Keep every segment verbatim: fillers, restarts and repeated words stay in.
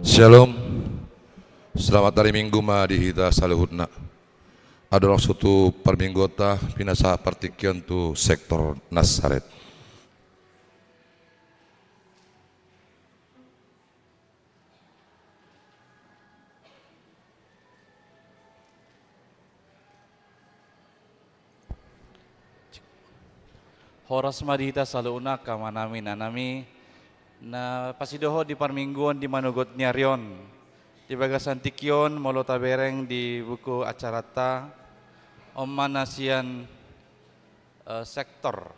Syalom. Selamat hari Minggu ma di hita saluhutna. Adong langsung tu parmingguonta, pinasahat partingkian tu sektor Nasaret. Horas ma di hita saluhutna angka amanami, inanami, na pasidohot di parmingguon di manogot ni ari on. Di bagasan tingki on, molo tabereng di buku acaranta, on ma na sian, eh, sektor.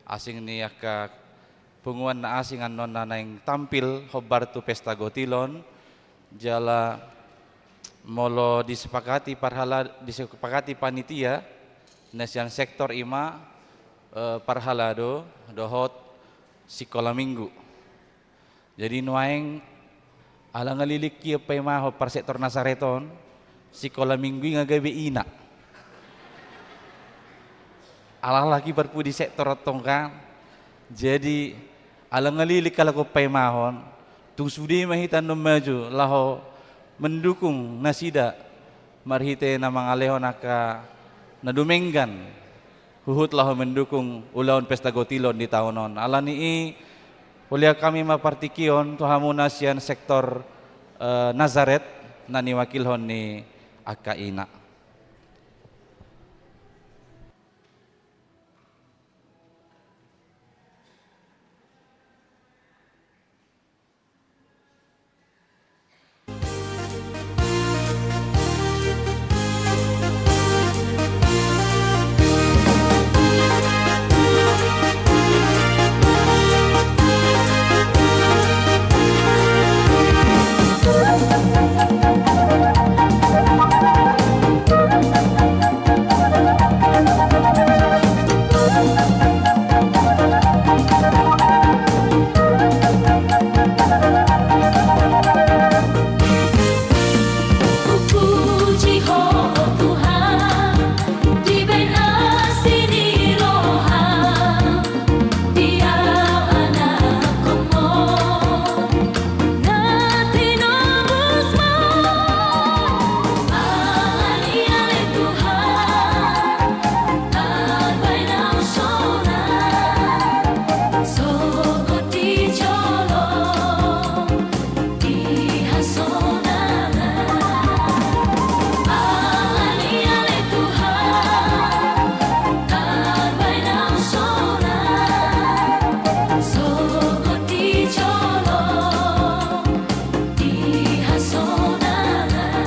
Asing ni angka punguan na asing annon na naeng tampil hombar tu pesta gotil on, jala molo disepakati parhala-, disepakati panitia, na sian sektor i ma, eh, parhalado dohot sikola minggu. Jadi nuaeng ala nga lilik i paimahon parsektor Nasaret on, sikola minggu i nga gabe ina. Ala lagi parpudi sektor on tong kan. Jadi ala nga lilik halak on paimahon, tung sude ma hita annon maju laho mendukung nasida marhite na mangalehon angka na dumenggan huhut laho mendukung ulaon pesta gotil on di taon on. Alani i, hulean hami ma partingkion tu hamuna sian sektor, eh, Nasaret na niwakilhon ni angka ina. Puji Ho, Tuhan, dibahen asi ni roha-Mu. Dia anak-Mu na tinobus-Mu. Alani ale Tuhan, tarbahen au sonang, sogot di jolo di hasonangan. Alani ale Tuhan, tarbahen au sonang, sogot di jolo di hasonangan.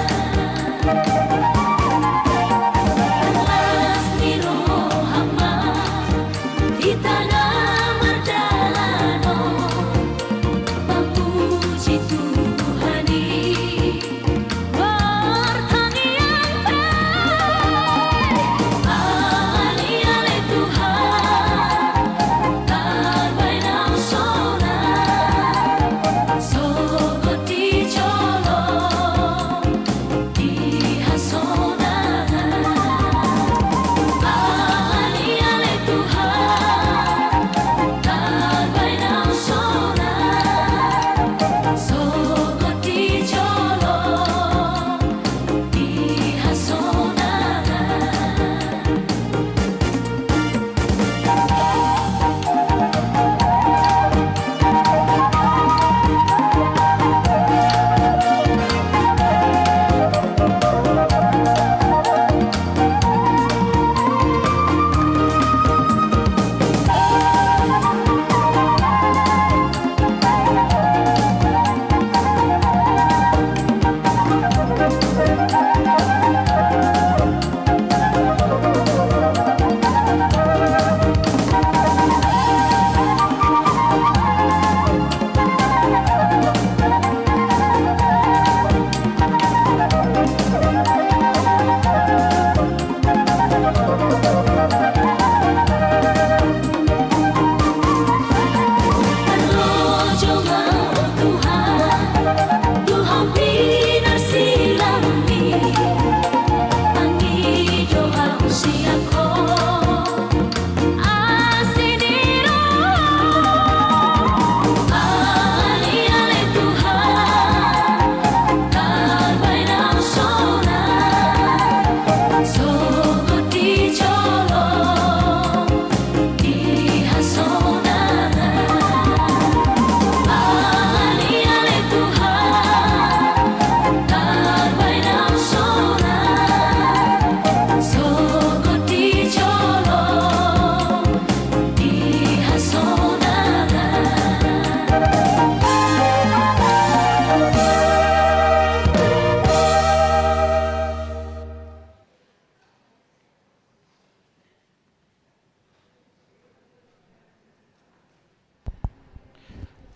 Las ni roha-Mu, hita na mardalan on, mamuji Tuhan i. Martangiang pe. Alani ale Tuhan, tarbahen au sonang, sogot di jolo di hasonangan. Alani ale Tuhan, tarbahen au sonang, sogot di jolo di hasonangan.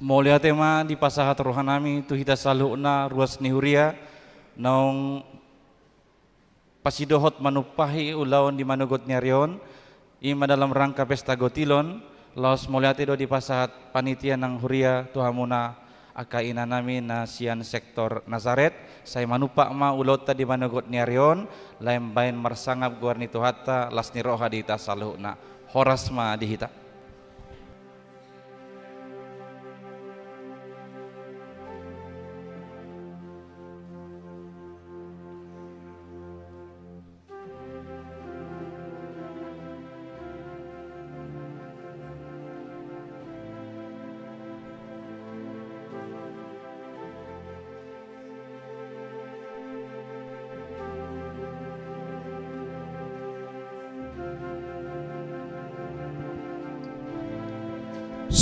Mauliate ma dipasahat rohanami tu hita saluhutna ruas ni huria, naung pasidohot manumpahi ulaon di manogot ni ari on, i ma dalam rangka pesta gotilon. Laos mauliate do dipasahat panitia nang huria tu hamuna angka inanami na sian sektor Nazaret, sai manumpak ma ulaonta di manogot ni ari on, lae mambahen marsangap goar ni Tuhanta, las ni roha di hita saluhutna. Horas ma di hita.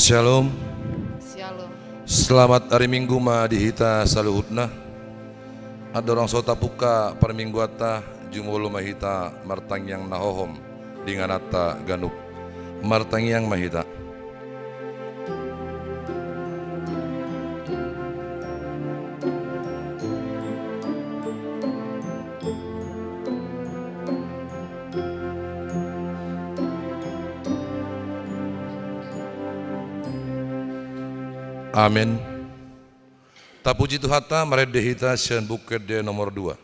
Syalom. Syalom. Selamat ari Minggu ma di hita saluhutna. Andorang so tapungka parmingguanta, jumolo ma hita martangiang na hohom di ingananta ganup. Martangiang ma hita. Amen. Tapuji Tuhanta, marende hita sian Buku Ende nomor dua.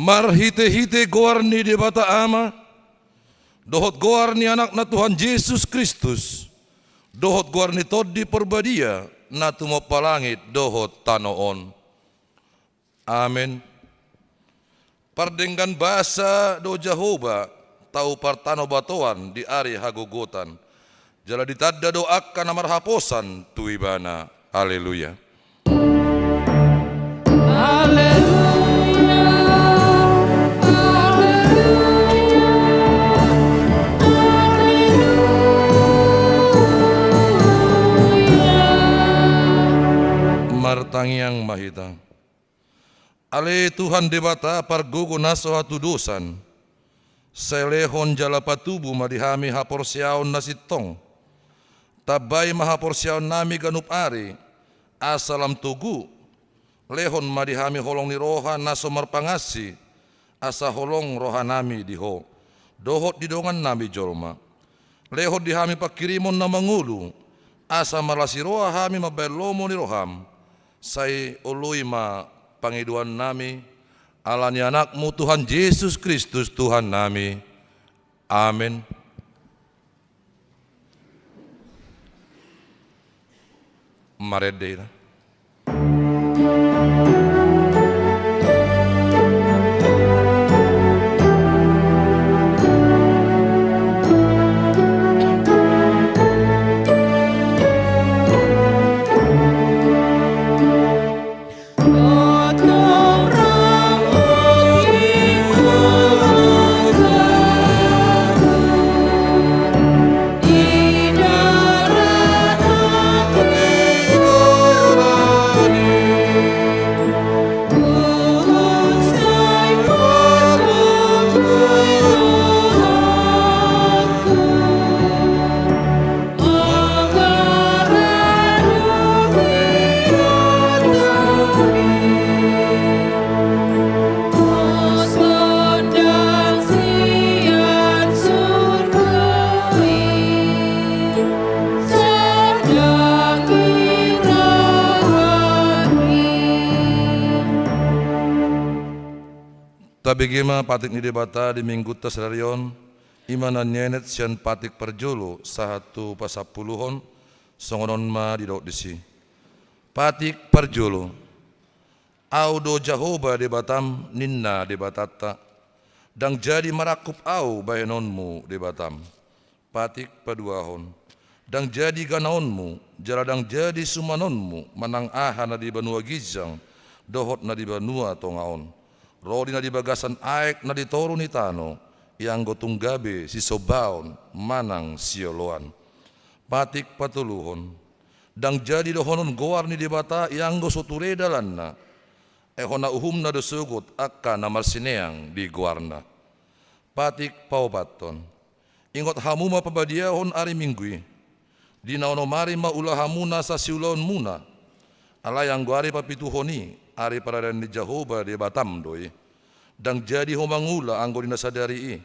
Marhitehite goar ni Debata Ama, dohot goar ni Anakna Tuhan Jesus Kristus, dohot goar ni Tondi Parbadia, na tumompa langit dohot tano on. Amen. Pardenggan basa do Jahowa, tau partanobatoan di ari hagogotan. Jala ditanda do angka na marhaposan tu Ibana. Haleluya. Haleluya. Haleluya. Martangiang ma hita. Ale Tuhan Debata pargogo na so hatudosan, sai lehon jala patubu ma di hami haporseaon na sintong. Tambai ma haporseaonnami ganup ari, asa lam togu. Lehon ma di hami holong ni roha na so marpangansi, asa holong rohanami di Ho dohot di dongannami jolma. Lehon di hami panghirimon na mangolu, asa marlas ni roha hami mambahen lomo ni roham. Sai oloi ma pangidoannami, ala ni Anakmu Tuhan Jesus Kristus Tuhannami. Amen. Marende hita. Tabege ma patik ni Debata di Minggunta sadari on, i ma na nienet sian patik parjolo sahat tu pasampuluhon, songon on ma didok disi. Patik parjolo. Ahu do Jahowa Debatam, ninna Debatanta. Ndang jadi marangkup ahu bahenonmu Debatam. Patik paduahon. Ndang jadi ganaonmu, jala ndang jadi sumanonmu, manang aha na di banua ginjang, dohot na di banua tonga on. Ro di na di bagasan aek na di toru ni tano, ianggo tung gabe sisombaon, manang sioloan. Patik patoluhon. Ndang jadi dohonon goar ni Debata ianggo so ture dalanna, ai hona uhumna do sogot angka na marsineang di goarna. Patik paopathon. Ingot hamu ma pabadiahon ari Minggu i. Di na onom ari ma ulahamu nasa siulaonmuna. Alai anggo ari papituhon i, ari paradian ni Jahowa Debatam do i. Ndang jadi ho mangula anggo di na sadari i.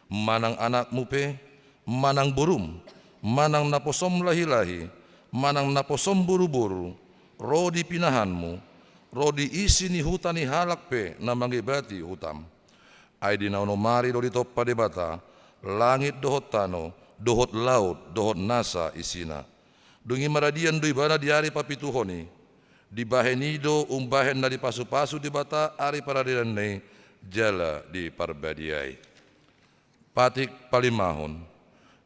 Manang anakmu pe, manang borum, manang naposom lahilahi, manang naposom boruboru, ro di pinahanmu, ro di isi ni huta ni halak pe na mangebati hutam. Ai di na onom ari do ditompa Debata langit dohot tano, dohot laut, dohot nasa isina. Dung i maradian do ibana di ari papituhon i. Dibahen i do umbahen na dipasupasu Debata ari paradianna i jala diparbadiai. Patik palimahon.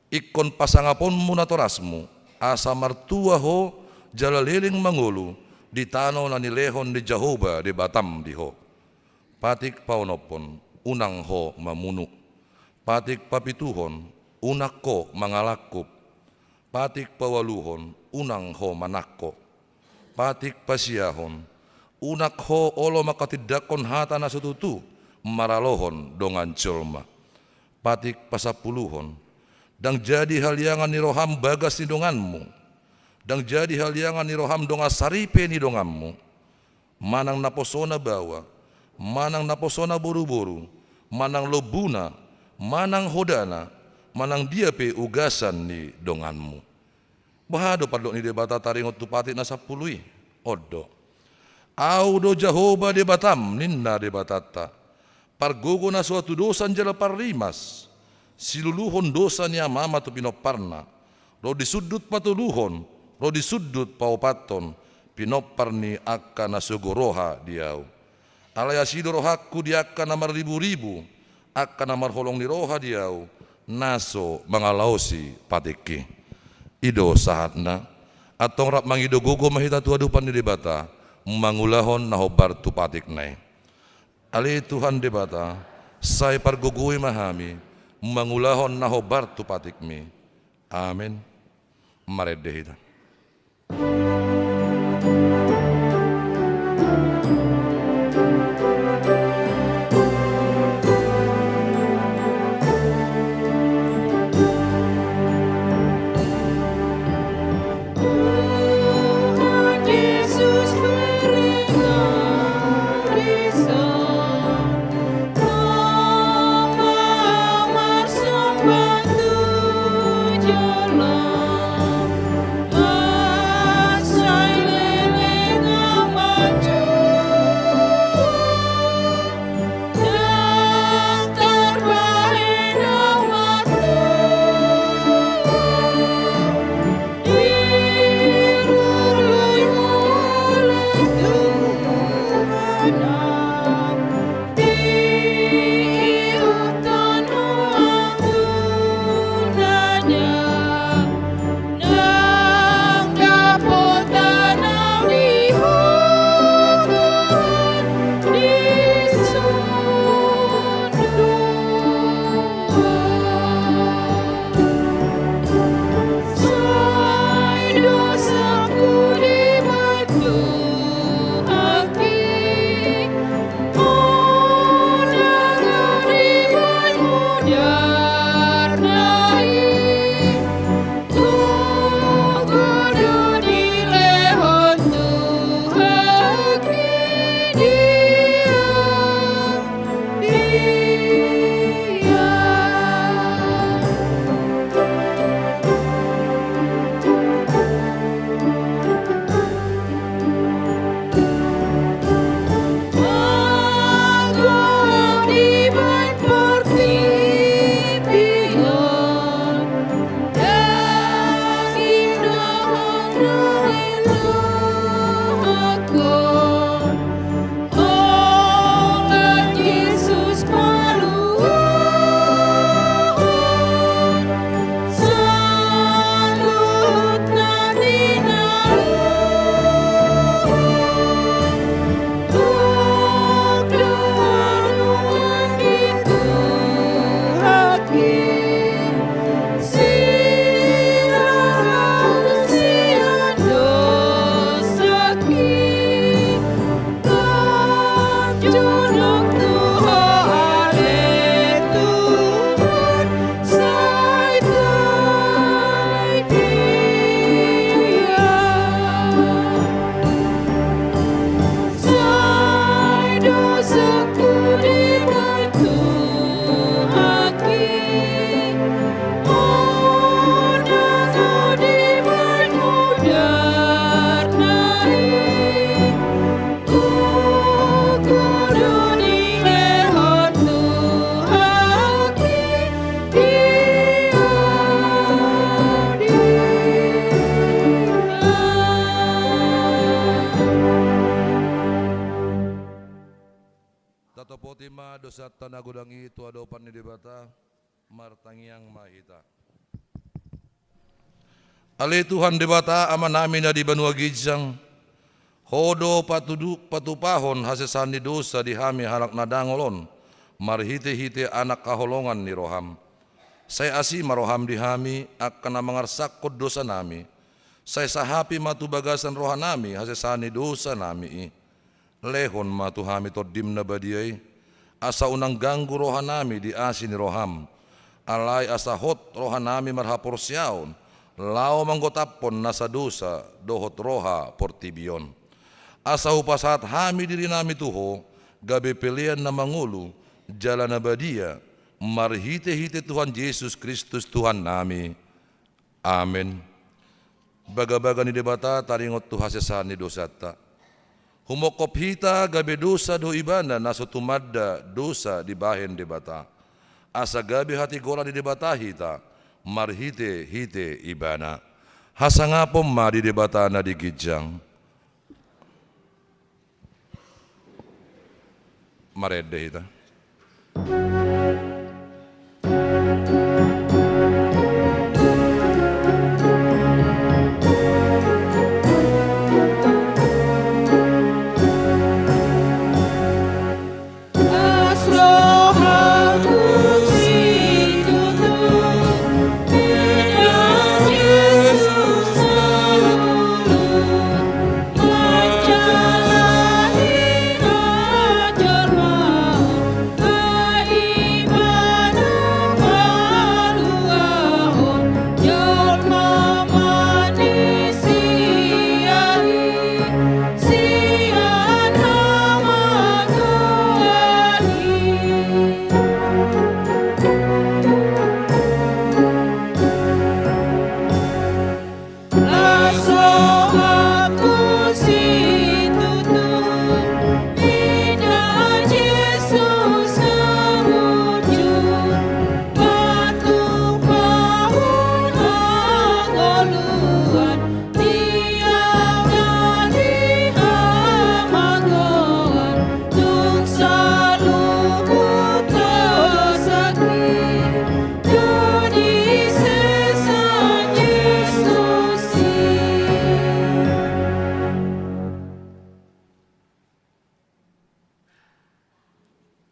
Ingkon pasangaponmu natorasmu, asa martua ho jala leleng mangolu di tano na nilehon ni Jahowa Debatam di ho. Patik paonomhon. Unang ho mamunu. Patik papituhon. Unang ho mangalangkup. Patik paualuhon. Unang ho manangko. Patik pasiahon. Unang ho olo manghatindanghon hata na so tutu maralohon dongan jolma. Patik pasampuluhon. Ndang jadi haliangan ni roham bagas ni donganmu. Ndang jadi haliangan ni roham dongan saripe ni donganmu. Manang naposona baoa, manang naposona boruboru, manang lombuna, manang hodana, manang dia pe ugasan ni donganmu. Boha do pandok ni Debata taringot tu patik na sampulu i? On do. Ahu do Jahowa Debatam, ninna Debatanta. Pargogo na so hatudosan jala parrimas, siluluhon dosa ni amama tu pinomparna, ro di sundut patoluhon, ro di sundut paopathon, pinompar ni angka na sogo roha di ahu. Alai asi do rohangku di angka na marriburibu, angka na marholong ni roha di ahu, na so mangalaosi patikki. I do sahatna, antong rap mangido gogo ma hita tu adopan ni Debata, mangulahon na hombar tu patikna i. Ale Tuhan Debata, sai pargogoi ma hami, mangulahon na hombar tu patikmi. Amen. Marende hita. Topoti ma dosanta na godang i tu adopan ni Debata. Martangiang ma hita. Ale Tuhan Debata, Amanami na di banua ginjang, Ho do patudu-, patupahon hasesaan ni dosa di hami halak na dangol on, marhite-hite Anak haholongan ni roham. Sai asi ma roham di hami, angka na mangarsakkon dosanami. Sai sahapi ma tu bagasan rohanami hasesaan ni dosanami i. Lehon ma tu hami Tondim na badia i, asa unang ganggu rohanami di asi ni roham. Alai asa hot rohanami marhaporseaon, laho manggotaphon nasa dosa dohot roha portibi on. Asa hupasahat hami dirinami tu Ho, gabe pelean na mangolu, jala na badia, marhite-hite Tuhan Jesus Kristus Tuhannami. Amen. Bagabaga ni Debata taringot tu hasesaan ni dosanta. Humongkop hita gabe dosa do Ibana na so tumanda dosa dibahen Debata. Asa gabe hatigoran ni Debata hita, marhite-hite Ibana. Hasangapon ma di Debata na di ginjang. Marende hita.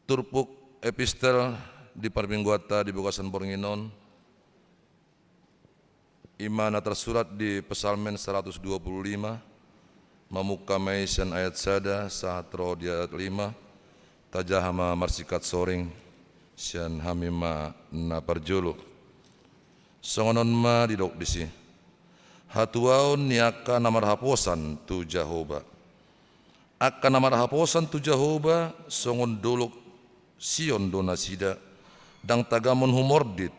Turpuk epistel di parmingguanta di bagasan borngin on, i ma na tarsurat di Psalmen saratus dua pulu lima, mamungka ma i sian ayat sada sahat ro di ayat lima, tajaha ma marsingkat soring sian hami ma na parjolo. Songon on ma didok disi: Hatuaon ni angka na marhaposan tu Jahowa. Angka na marhaposan tu Jahowa songon dolok Sion do nasida, ndang tagamon humordit,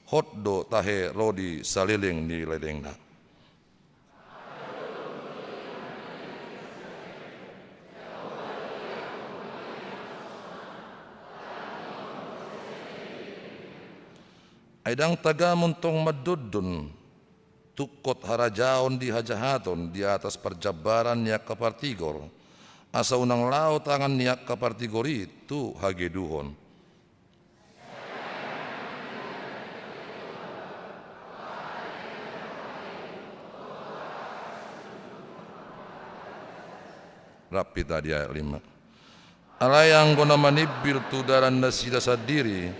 hot do tahe ro di saleleng ni lelengna. Ai ndang tagamon tong mandondon tungkot harajaon di hajahaton di atas parjambaran ni angka partigor, asa unang laho tangan ni angka partigor i tu hageduhon. Rap hita di ayat lima. Alai anggo na manimbil tu dalan nasida sandiri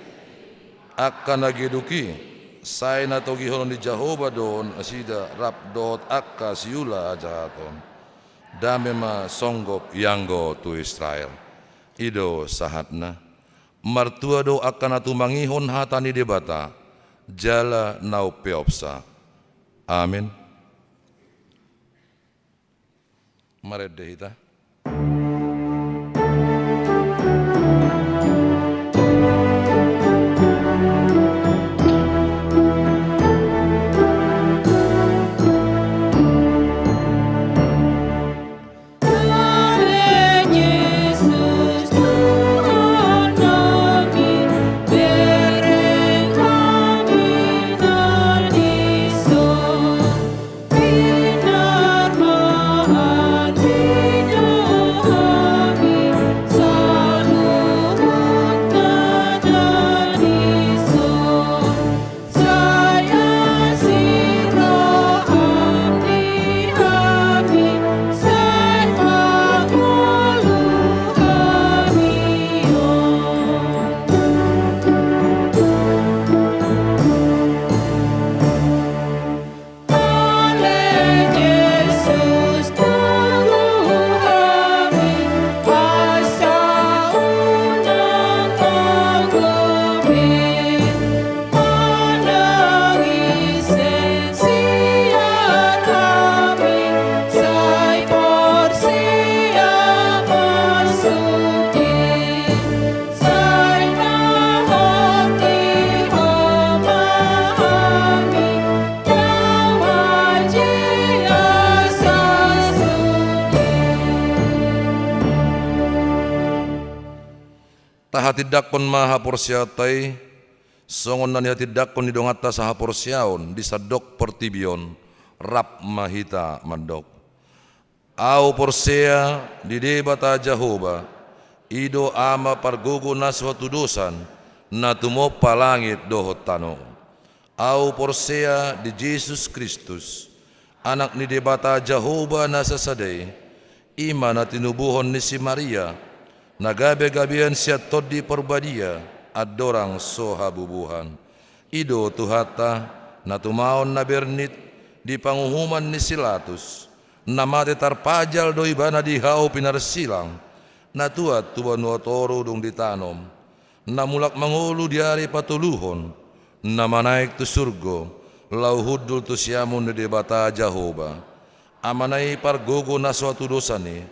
angka na geduk i, sai na togihonon ni Jahowa do nasida rap dohot angka siula hajahaton. Dame ma songgop ianggo tu Israel. I do sahatna. Martua do angka na tumangihon hata ni Debata, jala na umpeopsa. Amen. Marende hita. Tahatindanghon ma haporseaonta i, songon na nihatindanghon ni donganta sahaporseaon di sandok portibi on. Rap ma hita mandok. Ahu porsea di Debata Jahowa, i do Ama pargogo na so hatudosan, na tumompa langit dohot tano. Ahu porsea di Jesus Kristus, Anak ni Debata Jahowa na sasada i, i ma na tinubuhon ni si Maria, na gabe gabean sian Tondi Parbadia, andorang so habubuhan. I do Tuhanta, na tumaon na bernit di panguhuman ni si Latus, na mate tarpajal do ibana di hau pinarsilang, na tuat tu banua toru dung ditanom, na mulak mangolu di ari patoluhon, na manaek tu surgo, laho hundul tu siamun ni Debata Jahowa, Amana i pargogo na so hatudosan i,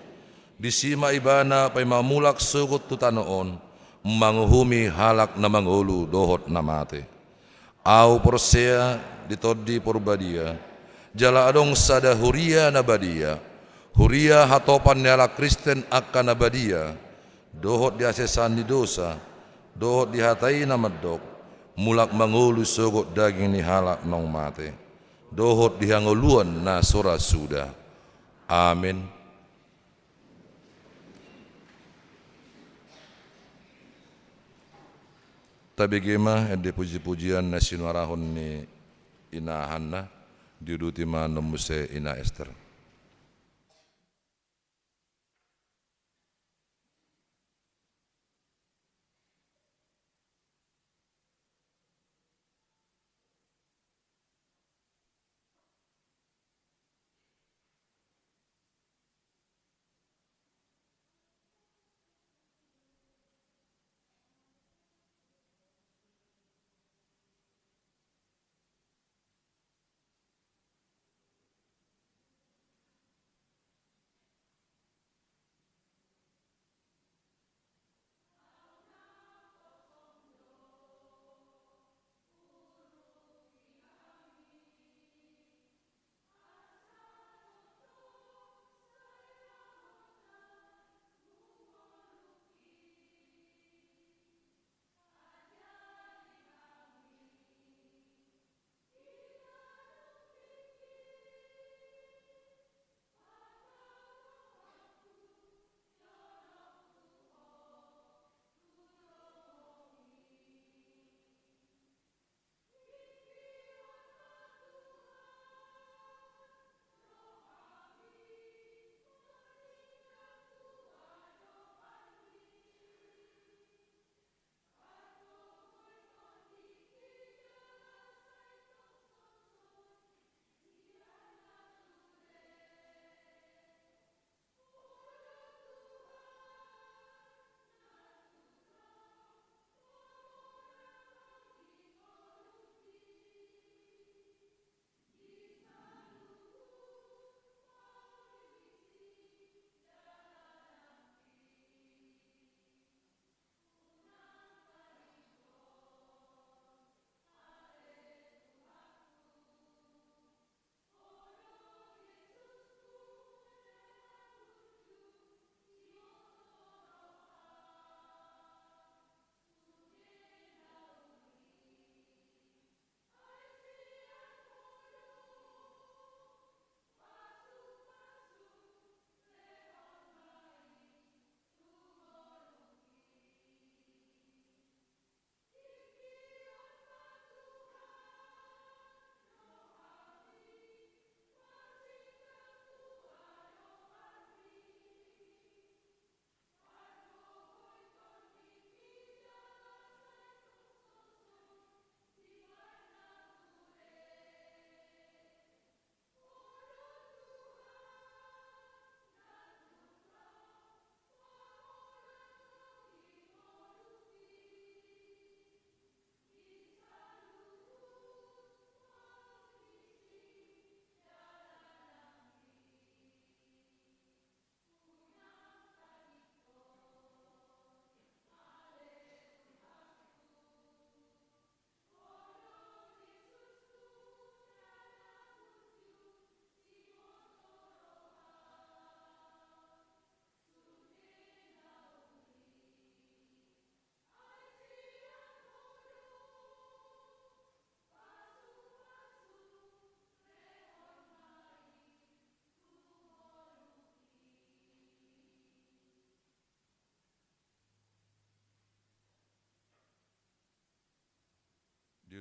disi ma ibana paima mulak sogot tu tano on, manguhumi halak na mangolu dohot na mate. Ahu porsea di Tondi Parbadia, jala adong sada huria na badia, huria hatopan ni halak Kristen angka na badia, dohot di hasesaan ni dosa, dohot di hata i na mandok, mulak mangolu sogot daging ni halak naung mate, dohot di hangoluan na so ra suda. Amen. Tabege ma ende pujipujian na sinuarahon ni Ina Hanna, diuduti ma annon muse Ina Ester.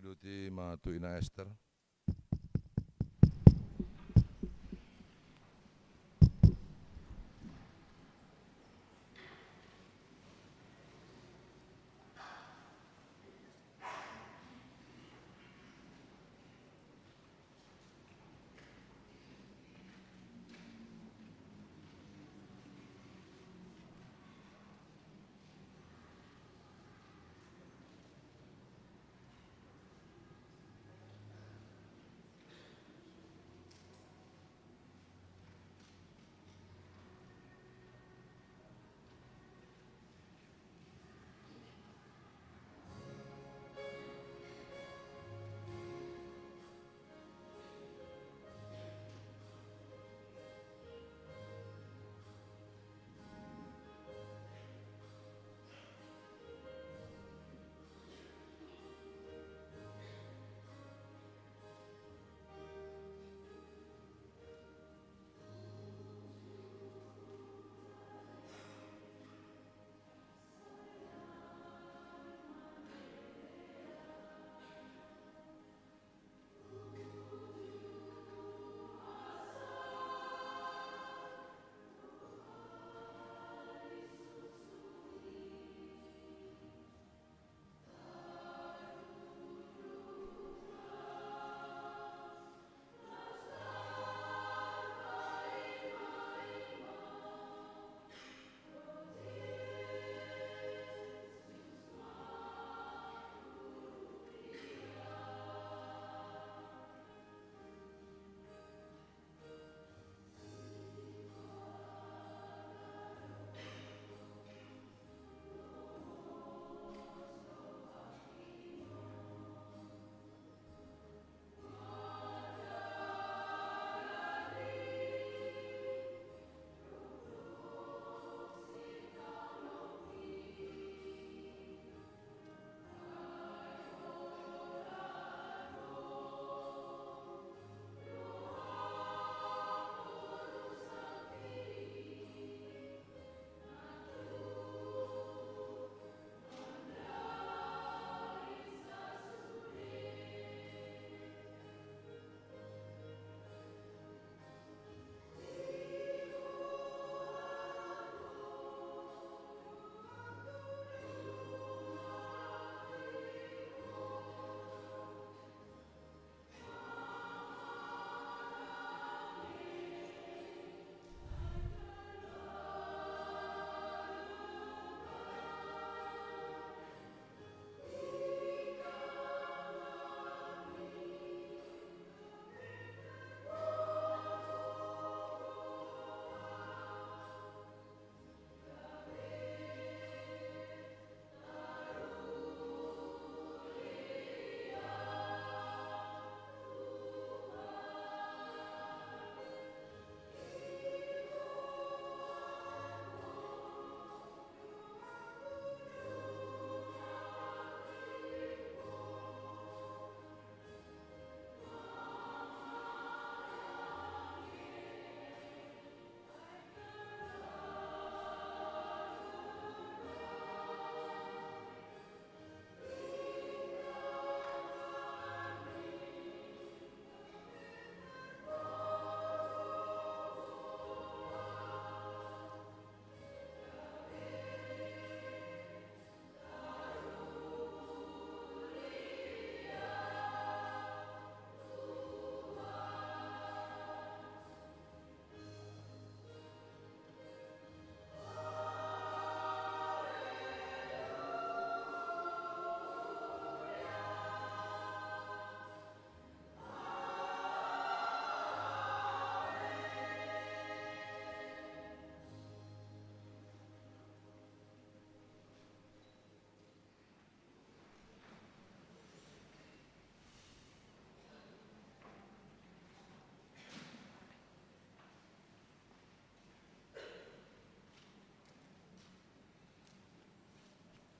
Doti ma tu Ina Ester.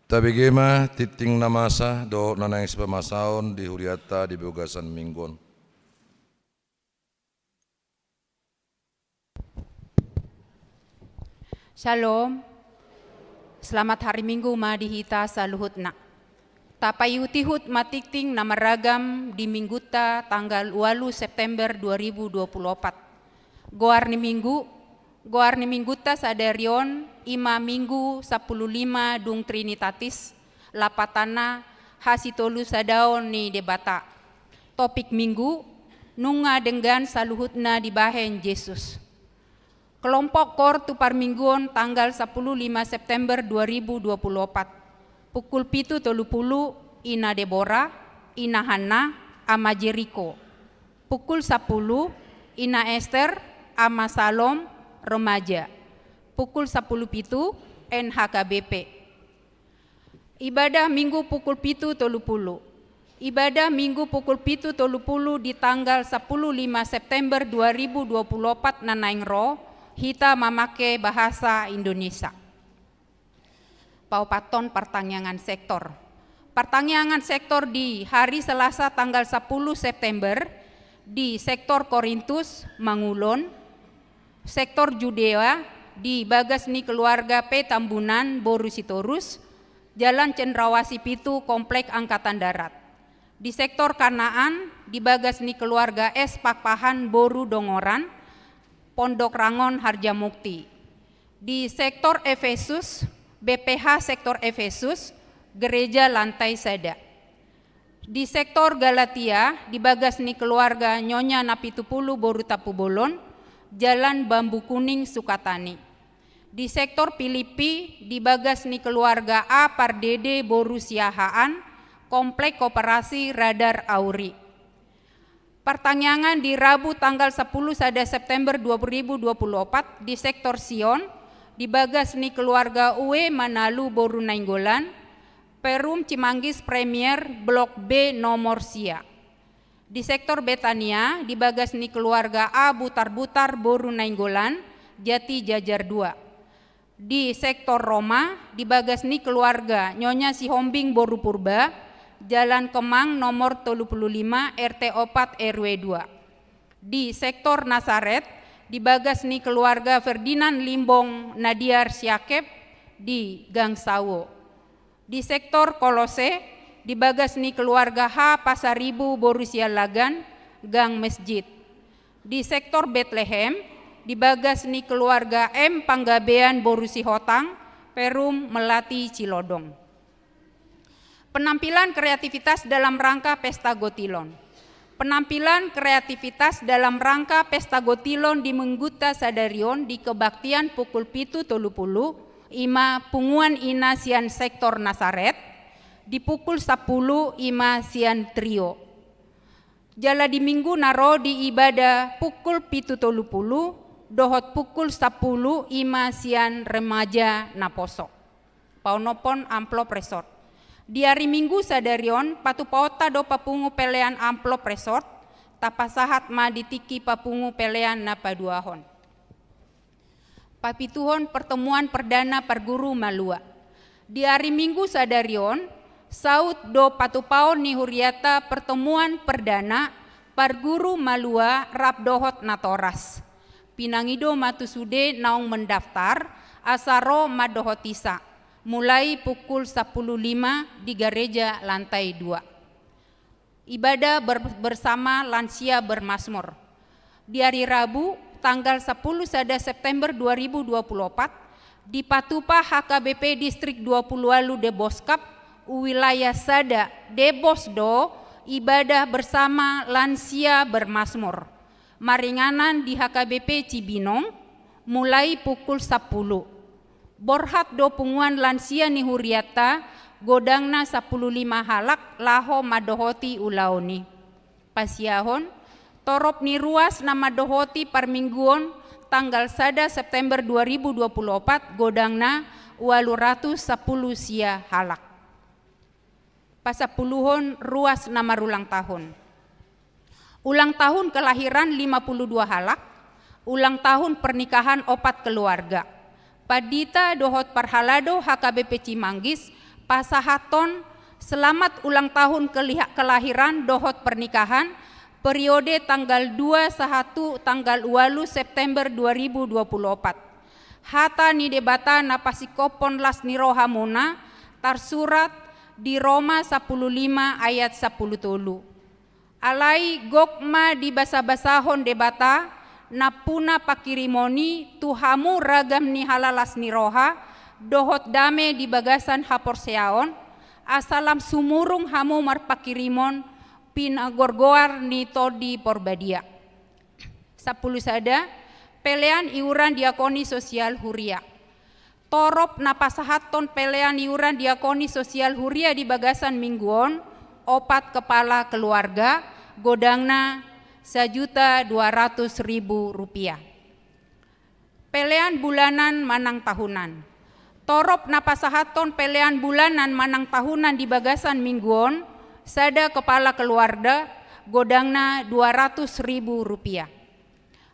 Tabege ma tingting na masa dohot na naeng sipamasaon di hurianta di bagasan minggu on. Shalom. Selamat hari Minggu ma di hita saluhutna. Tapaihut-ihut ma tingting na marragam di Minggunta tanggal ualu September dua ribu dua puluh opat. Goar ni Minggu, goar ni Minggunta sadari on i ma Minggu sampulu lima dung Trinitatis, lapatanna hasitolusadaon ni Debata. Topik Minggu, nunga denggan saluhutna dibahen Jesus. Kelompok koor tu parmingguon tanggal sampulu lima September dua ribu dua puluh opat. Pukul pitu tolu pulu, Ina Debora, Ina Hanna, Ama Jeriko. Pukul sampulu, Ina Ester, Ama Salom, remaja. Pukul sampulu pitu, N H K B P. Ibadah Minggu pukul pitu tolu pulu. Ibadah Minggu pukul pitu tolu pulu di tanggal sampulu lima September dua ribu dua puluh opat na naeng ro, hita mamake bahasa Indonesia. Paopathon partangiangan sektor. Partangiangan sektor di hari Selasa tanggal sampulu September di sektor Korintus, Mangulon, sektor Judea di bagas ni keluarga P Tambunan boru Sitorus, Jalan Cendrawasih pitu, Komplek Angkatan Darat. Di sektor Kanaan di bagas ni keluarga S Pakpahan boru Dongoran, Pondok Rangon Harjamukti. Di sektor Efesus, B P H sektor Efesus, gereja lantai sada. Di sektor Galatia, di bagas ni keluarga Nyonya Napitupulu boru Tampubolon, Jalan Bambu Kuning, Sukatani. Di sektor Filipi, di bagas ni keluarga A Pardede boru Siahaan, Komplek Koperasi Radar Auri. Partangiangan di Rabu tanggal sampulu sada September dua ribu dua puluh opat di sektor Sion, di bagas ni keluarga Ue Manalu boru Nainggolan, Perum Cimanggis Premier Blok B nomor sia. Di sektor Betania, di bagas ni keluarga A Butarbutar boru Nainggolan, Jati Jajar dua. Di sektor Roma, di bagas ni keluarga Nyonya Sihombing boru Purba, Jalan Kemang nomor tolu pulu lima, R T opat, R W dua. Di sektor Nasaret, di bagas ni keluarga Ferdinand Limbong Nadiar Siakep di Gang Sawo. Di sektor Kolose, di bagas ni keluarga H Pasaribu boru Siallagan, Gang Mesjid. Di sektor Betlehem, di bagas ni keluarga M Panggabean boru Sihotang, Perum, Melati, Cilodong. Penampilan kreativitas dalam rangka Pesta Gotilon. Penampilan kreativitas dalam rangka Pesta Gotilon di Minggunta sadari on di kebaktian pukul pitu tolu pulu, i ma punguan ina sian sektor Nasaret, di pukul sampulu i ma sian trio. Jala di Minggu na ro di ibadah pukul pitu tolu pulu dohot pukul sampulu i ma sian remaja naposo. Paonomhon amplop resort. Di ari Minggu sadari on, patupaonta do papungu pelean amplop resort, tapasahat ma di tingki papungu pelean na paduahon. Papituhon pertemuan perdana parguru malua. Di ari Minggu sadari on, saut do patupaon ni hurianta pertemuan perdana parguru malua rap dohot natoras. Pinangido ma tu sude naung mendaftar, asa ro mandohotisa, mulai pukul sampulu lima di gareja lantai dua. Ibadah ber-, bersama lansia bermazmur. Di ari Rabu, tanggal sampulu sada September dua ribu dua puluh opat, dipatupa H K B P Distrik dua pulu ualu Deboskap, wilayah sada Debos do, ibadah bersama lansia bermazmur. Maringanan di H K B P Cibinong, mulai pukul sampulu. Borhat do punguan lansia ni hurianta, godangna sampulu lima halak laho mandohoti ulaon i. Pasiahon, torop ni ruas na mandohoti parmingguon tanggal sada September dua ribu dua puluh opat, godangna ualu ratus sampulu sia halak. Pasampuluhon ruas na marulang tahun. Ulang tahun kelahiran lima pulu dua halak, ulang tahun pernikahan opat keluarga. Pandita dohot parhalado H K B P Cimanggis pasahathon selamat ulang tahun keliha-, kelahiran dohot pernikahan periode tanggal dua sahat tu tanggal ualu September dua ribu dua puluh opat. Hata ni Debata na pasingkophon las ni rohamuna tarsurat di Roma sampulu lima ayat sampulu tolu. Alai gok ma dibasabasahon Debata nampuna pangkirimon i tu hamu ragam ni halalas ni roha dohot dame di bagasan haporseaon, asa lam sumurung hamu marpangkirimon pinagorgoar ni Tondi Porbadia. Sampulu sada, pelean iuran diakoni sosial huria. Torop na pasahathon pelean iuran diakoni sosial huria di bagasan minggu on, opat kepala keluarga, godangna sajuta dua ratus ribu rupiah. Pelean bulanan manang tahunan. Torop na pasahathon pelean bulanan manang tahunan di bagasan minggu on, sada kepala keluarga, godangna dua ratus ribu rupiah.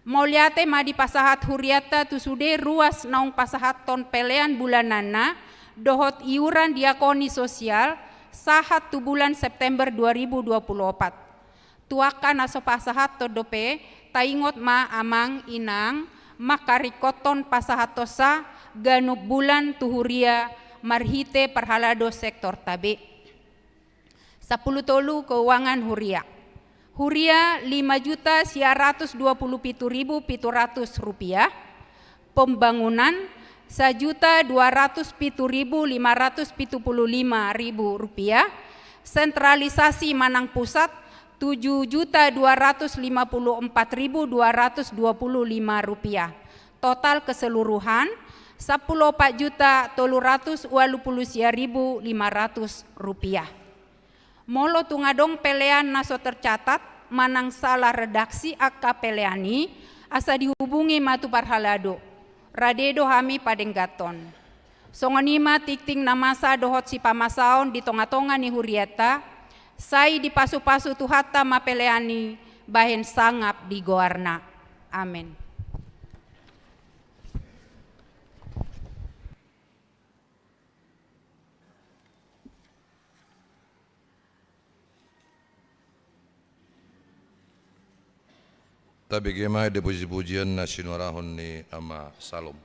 Mauliate ma dipasahat hurianta tu sude ruas naung pasahathon pelean bulananna dohot iuran diakoni sosial sahat tu bulan September dua ribu dua puluh opat. Tu angka na so pasahathon dope, taingot ma amang inang mangkaringkothon pasahathonsa ganup bulan tu huria marhite parhalado sektorta be. Sampulu tolu, keuangan huria. Huria lima juta sia ratus dua puluh pitu ribu pitu ratus rupiah. Pembangunan sajuta dua ratus pitu ribu lima ratus pitu puluh lima ribu rupiah. Sentralisasi manang pusat tujuh juta dua ratus lima puluh empat ribu dua ratus dua puluh lima rupiah. Total keseluruhan sampulu opat juta tolu ratus ualu pulu sia ribu lima ratus rupiah. Molo tung adong pelean na so tercatat manang salah redaksi angka pelean i, asa dihubungi ma tu parhalado. Rade do hami padengganhon. Songon i ma tingting na masa dohot sipamasaon di tongatonga ni hurianta, sai dipasupasu Tuhanta ma pelean i bahen sangap di goarna. Amen. Tabege ma di pujipujian na sinuarahon ni Ama Salom.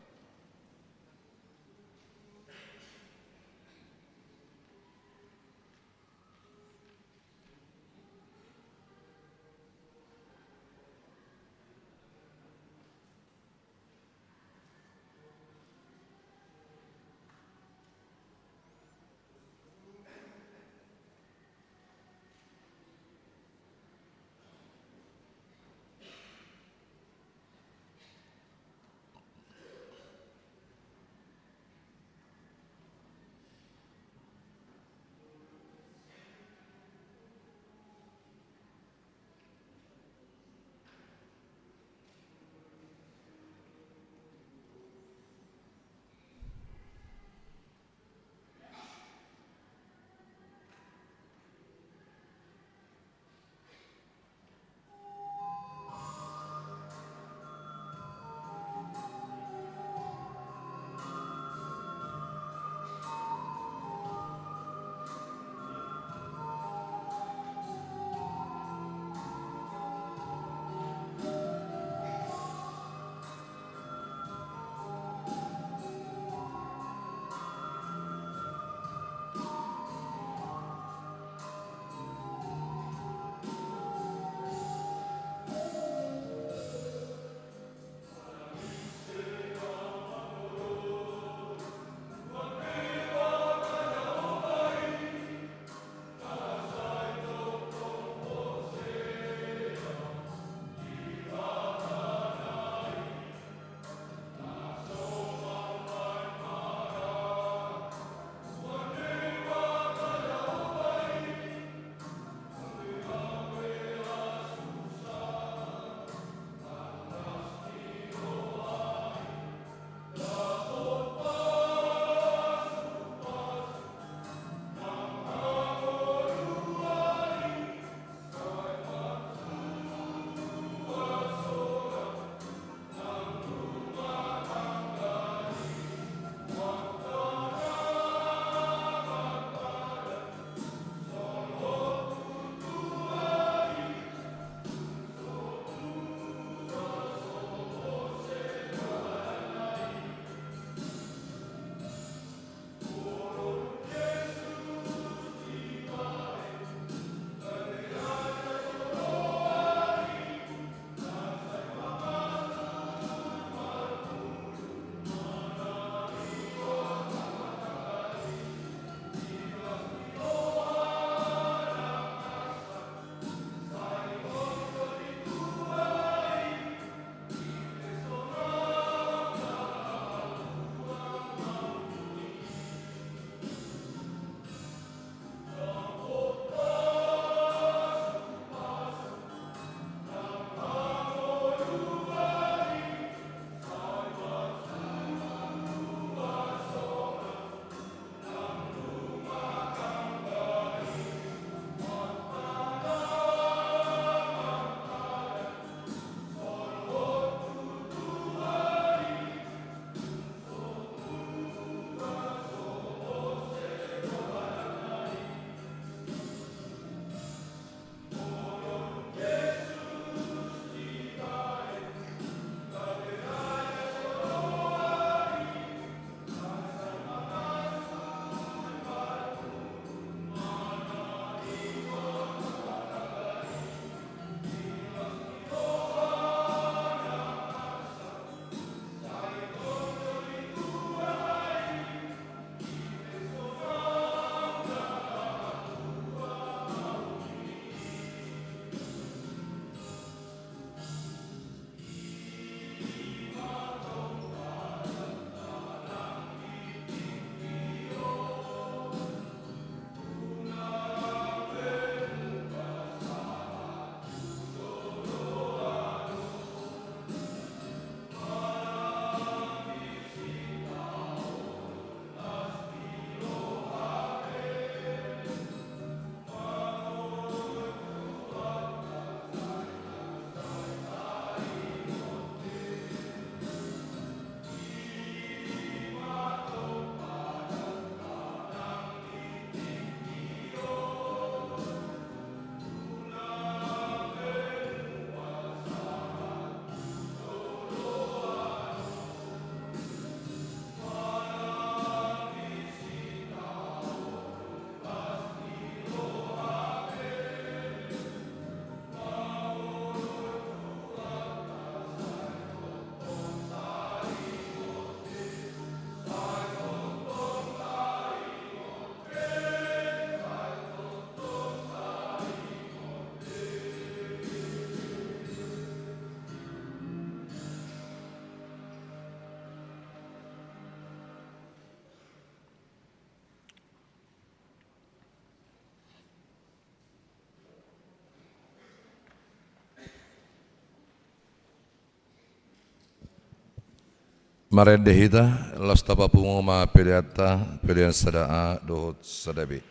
Marende hita, laos tapapungu ma peleanta, pelean sada A dohot sada B.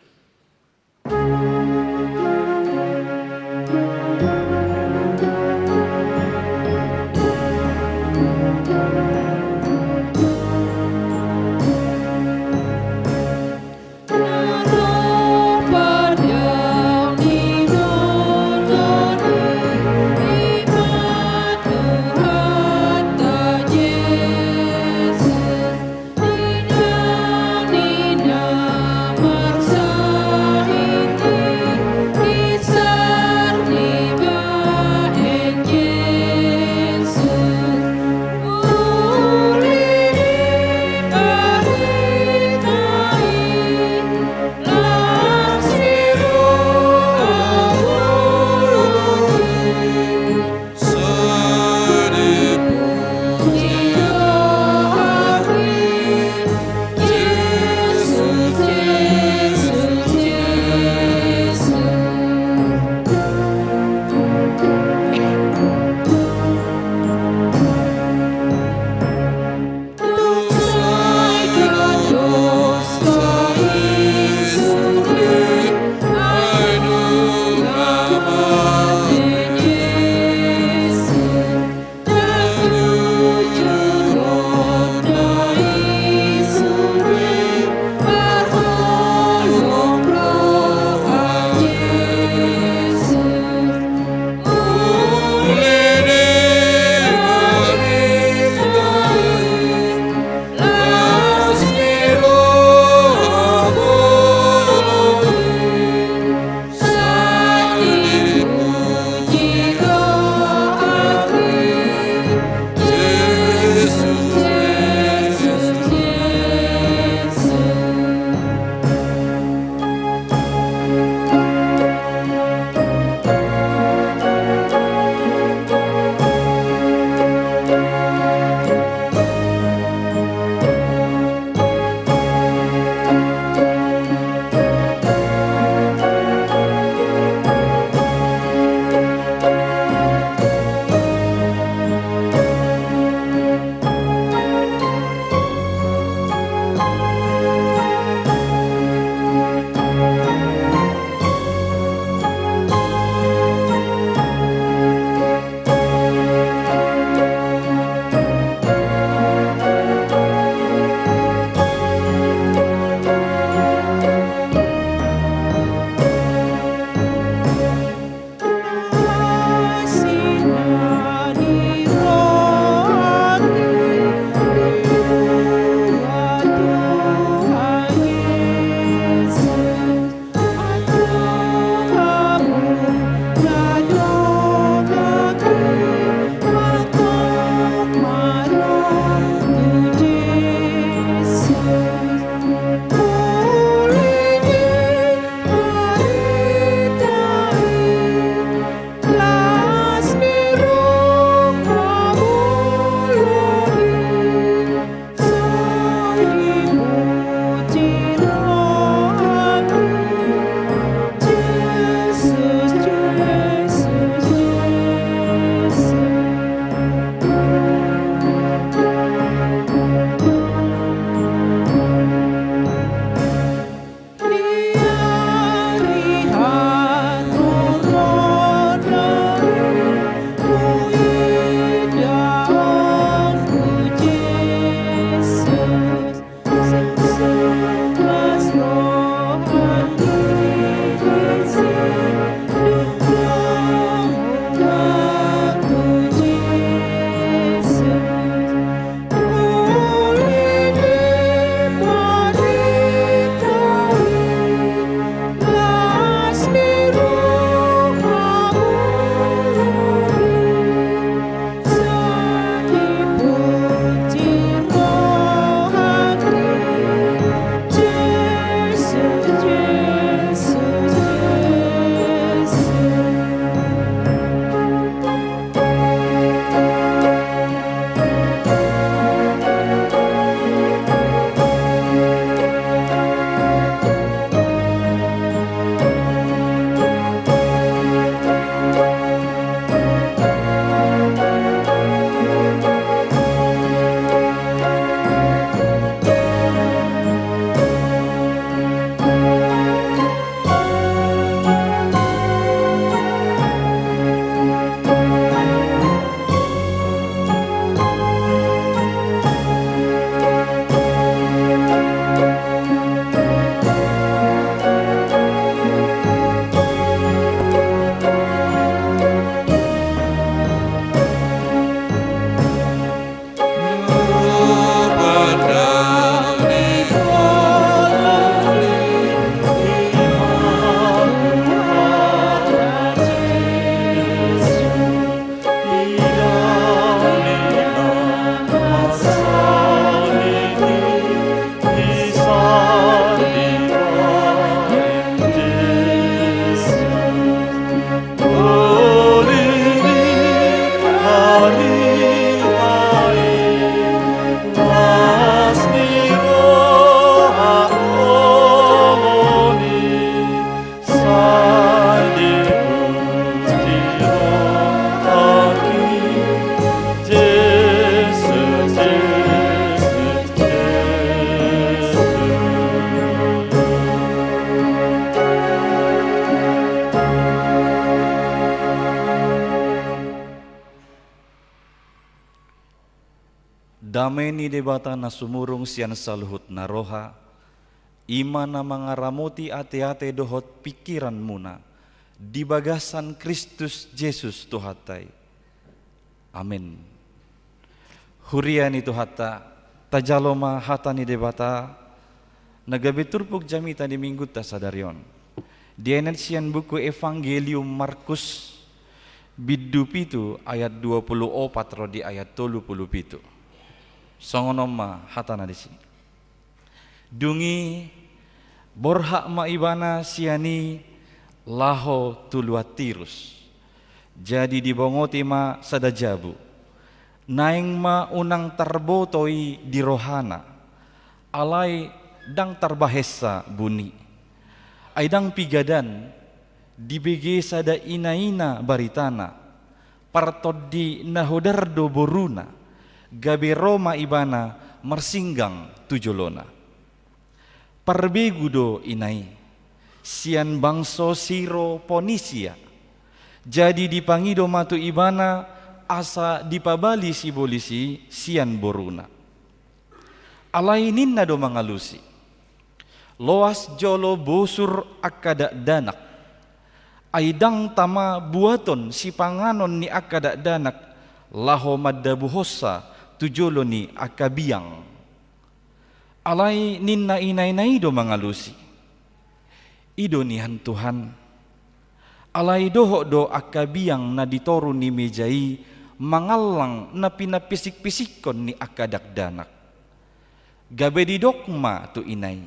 Dame ni Debata na sumurung sian saluhut na roha, i ma na mangaramoti ateate dohot pingkiranmuna di bagasan Kristus Jesus Tuhanta i. Amen. Huria ni Tuhanta, tajalo ma hata ni Debata na gabe turpuk jamita di Minggunta sadari on, dienet sian buku Evangelium Markus, bindu pitu, ayat dua pulu opat ro di ayat tolu pulu pitu. Songon on ma hatana disi. Dung i borhat ma ibana sian i laho tu luat Tirus. Jadi dibongoti ma sada jabu. Naeng ma unang tarboto i di rohana, alai ndang tarbahensa buni. Ai ndang pigadan, dibege sada inaina baritana, partondi na hodar do boruna, gabe ro ma ibana marsinggang tu jolona. Parbegu do ina i, sian bangso Siro Ponisia. Jadi dipangido ma tu ibana asa dipabali sibolis i sian boruna. Alai ninna do mangalusi: Loas jolo bosur angka dakdanak. Ai ndang tama buaton sipanganon ni angka dakdanak laho mandabuhonsa tu jolo ni angka biang. Alai ninna inaina i do mangalusi: I do nian Tuhan. Alai dohot do angka biang na di toru ni meja i mangallang na pinapisikpisikkon ni angka dakdanak. Gabe didok ma tu ina i: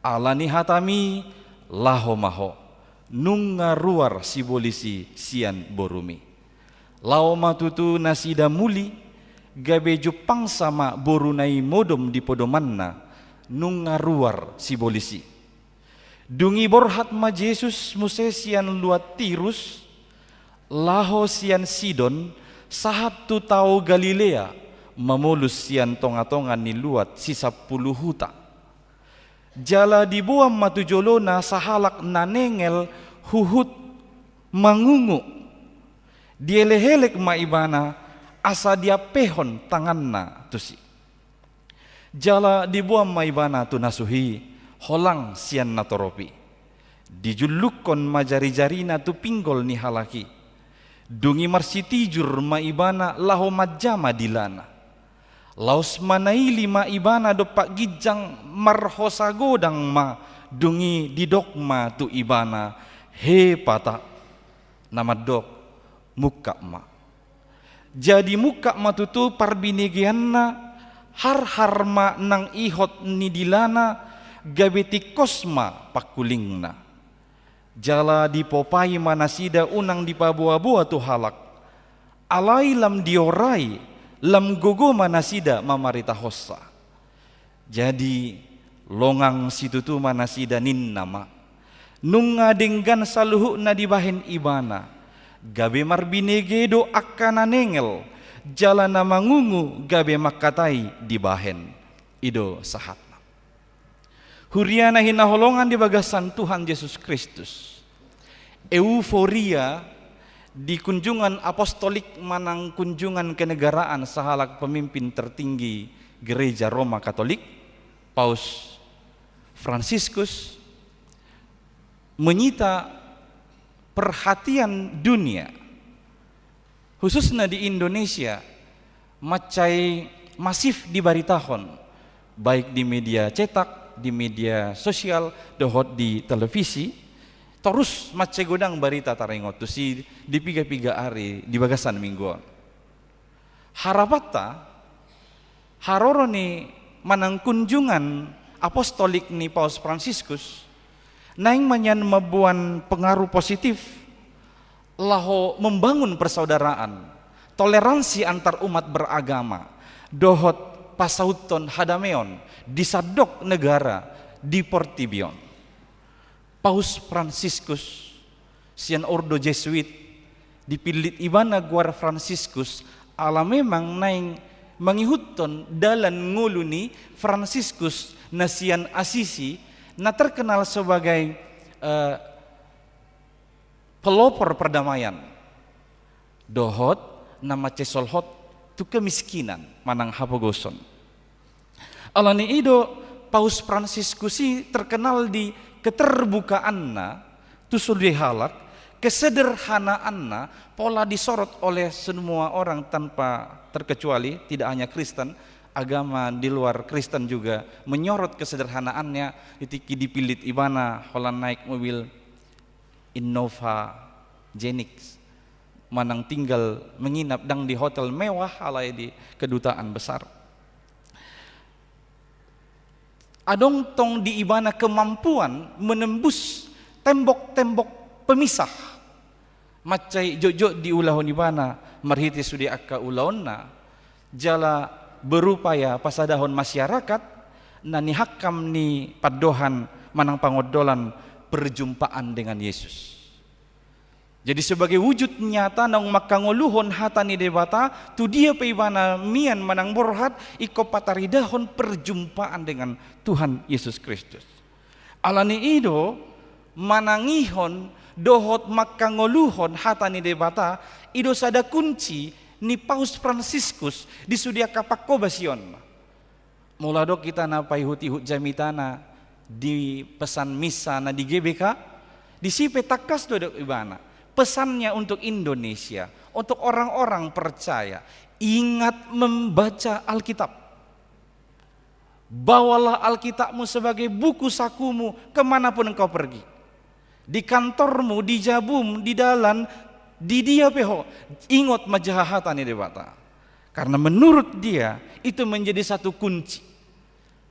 Ala ni hatami, laho ma ho, nunga ruar sibolis i sian borumi. Laho ma tutu nasida muli, gabe jumpangsa ma boruna i modom di podomanna, nunga ruar sibolis i. Dung i borhat ma Jesus muse sian luat Tirus, laho sian Sidon, sahat tu tao Galilea, mamolus sian tongatonga ni luat Sisampuluhuta. Jala diboan ma tu jolona sahalak na nengel huhut mangungu. Dielekelek ma ibana asa diampehon tanganna tusi. Jala diboan ma ibana tu na suhi, holang sian natorop i. Dijullukkon ma jarijarina tu pinggol ni halak i. Dung i marsitijur ma ibana laho manjama dilana. Laos manaili ma ibana dompak ginjang, marhosa godang ma, dung i didok ma tu ibana: Hepata, na mandok: Mungkap ma. Jadi mungkap ma tutu parbinegeanna, harhar ma nang ihot ni dilana, gabe tingkos ma pangkulingna. Jala dipopai ma nasida unang dipaboaboa tu halak. Alai lam diorai, lam gogo ma nasida mamaritahonsa. Jadi longang situtu ma nasida, ninna ma: Nunga denggan saluhutna dibahen ibana. Gabe marbinege do angka na nengel, jala na mangungu gabe mangkatai dibahen. I do sahatna. Huria na hinaholongan di bagasan Tuhan Jesus Kristus. Euforia di kunjungan apostolik manang kunjungan kenegaraan sahalak pemimpin tertinggi Gereja Roma Katolik, Paus Fransiskus, menyita perhatian dunia, khususna di Indonesia, mansai masif dibaritahon, baik di media cetak, di media sosial, dohot di televisi. Torus mansai godang barita taringot tusi di pigapiga ari di bagasan minggu on. Harapanta, haroro ni manang kunjungan apostolik ni Paus Fransiskus naeng ma nian mamboan pengaruh positif laho membangun persaudaraan, toleransi antar umat beragama, dohot pasauthon hadameon di sandok negara di portibi on. Paus Fransiskus sian ordo Jesuit, dipillit ibana goar Fransiskus, ala memang naeng mangihuthon dalan ngolu ni Fransiskus na sian Asisi, na terkenal sebagai, eh, pelopor perdamaian. Dohot na mansai solhot tu kemiskinan manang hapogoson. Alani i do Paus Fransiskus i terkenal di keterbukaanna tu sude halak, kesederhanaanna pola disorot oleh semua orang tanpa terkecuali, tidak hanya Kristen, agama di luar Kristen juga menyorot kesederhanaannya. Di tingki dipillit ibana holan naek mobil Innova Zenix manang tinggal menginap ndang di hotel mewah alai di kedutaan besar. Adong tong di ibana kemampuan menembus tembok-tembok pemisah. Mansai jotjot diulahon ibana marhite sude angka ulaonna, jala berupaya pasadahon masyarakat na nihangkam ni pandohan manang pangondolan perjumpaan dengan Yesus. Jadi sebagai wujud nyata naung manghangoluhon hata ni Debata, tu dia pe ibana mian manang borhat, ingkon pataridahon perjumpaan dengan Tuhan Yesus Kristus. Alani i do manangihon dohot manghangoluhon hata ni Debata, i do sada kunci ni Paus Fransiskus di sude angka pangkobasion. Molo adong hita na paihut-ihut jamitana di pesan misa na di G B K, disi pe tangkas do didok ibana. Pesannya untuk Indonesia, untuk orang-orang percaya, ingat membaca Alkitab. Bawalah Alkitabmu sebagai buku sakumu ke mana pun engkau pergi. Di kantormu, di jabum, di dalan, di dia pe ho, ingot ma jaha hata ni Debata. Karena menurut dia, itu menjadi satu kunci.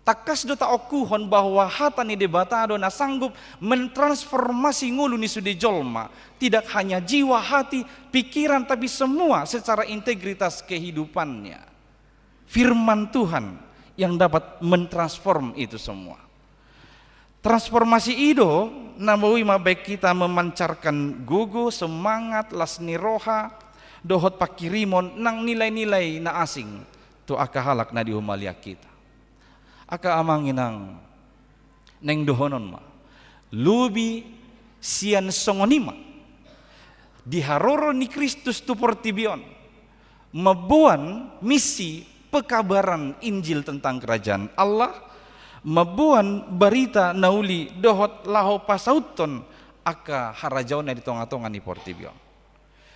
Tangkas do taongkuhon bahwa hata ni Debata do na sanggup mentransformasi ngolu ni sude jolma. Tidak hanya jiwa, hati, pikiran, tapi semua secara integritas kehidupannya. Firman Tuhan yang dapat mentransform itu semua. Transformasi i do na boi mambaen hita memancarkan gogo, semangat, las ni roha, dohot pangkirimon nang nilai-nilai na asing tu angka halak na dihumaliang hita. Angka amang inang, naeng dohonon ma, lobi sian songon i ma di haroro ni Kristus tu portibi on, mamboan misi pekabaran Injil tentang Kerajaan Allah, mamboan barita na uli dohot laho pasauthon angka harajaonna di tonga-tonga ni portibi on.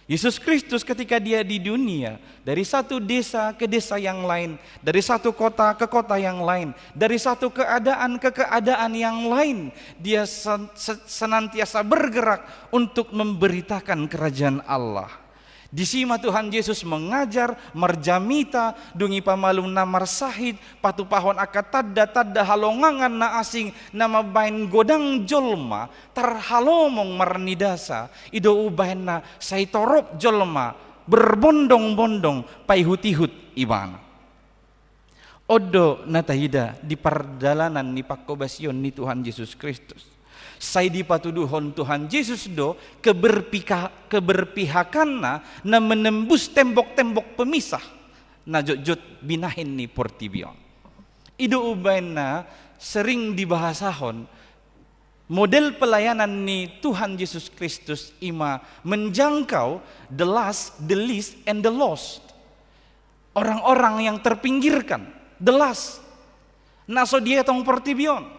Yesus Kristus ketika dia di dunia, dari satu desa ke desa yang lain, dari satu kota ke kota yang lain, dari satu keadaan ke keadaan yang lain, dia sen-, se-, senantiasa bergerak untuk memberitakan Kerajaan Allah. Disi ma Tuhan Yesus mengajar, marjamita, dung i pamalum na marsahit, patupahon angka tanda-tanda halongangan na asing na mambaen godang jolma tarhalomong marnidasa, i do umbahen na sai torop jolma berbondong-bondong paihut-ihut ibana. On do na taida di pardalanan ni pangkobasion ni Tuhan Jesus Kristus. Sai dipatuduhon Tuhan Jesus do keberpika-, keberpihakanna na menembus tembok-tembok pemisah na jotjot binahen ni portibi on. I do umbahen na sering dibahasahon model pelayanan ni Tuhan Jesus Kristus i ma menjangkau the last, the least, and the lost. Orang-orang yang terpinggirkan, the last. Na so dietong portibi on.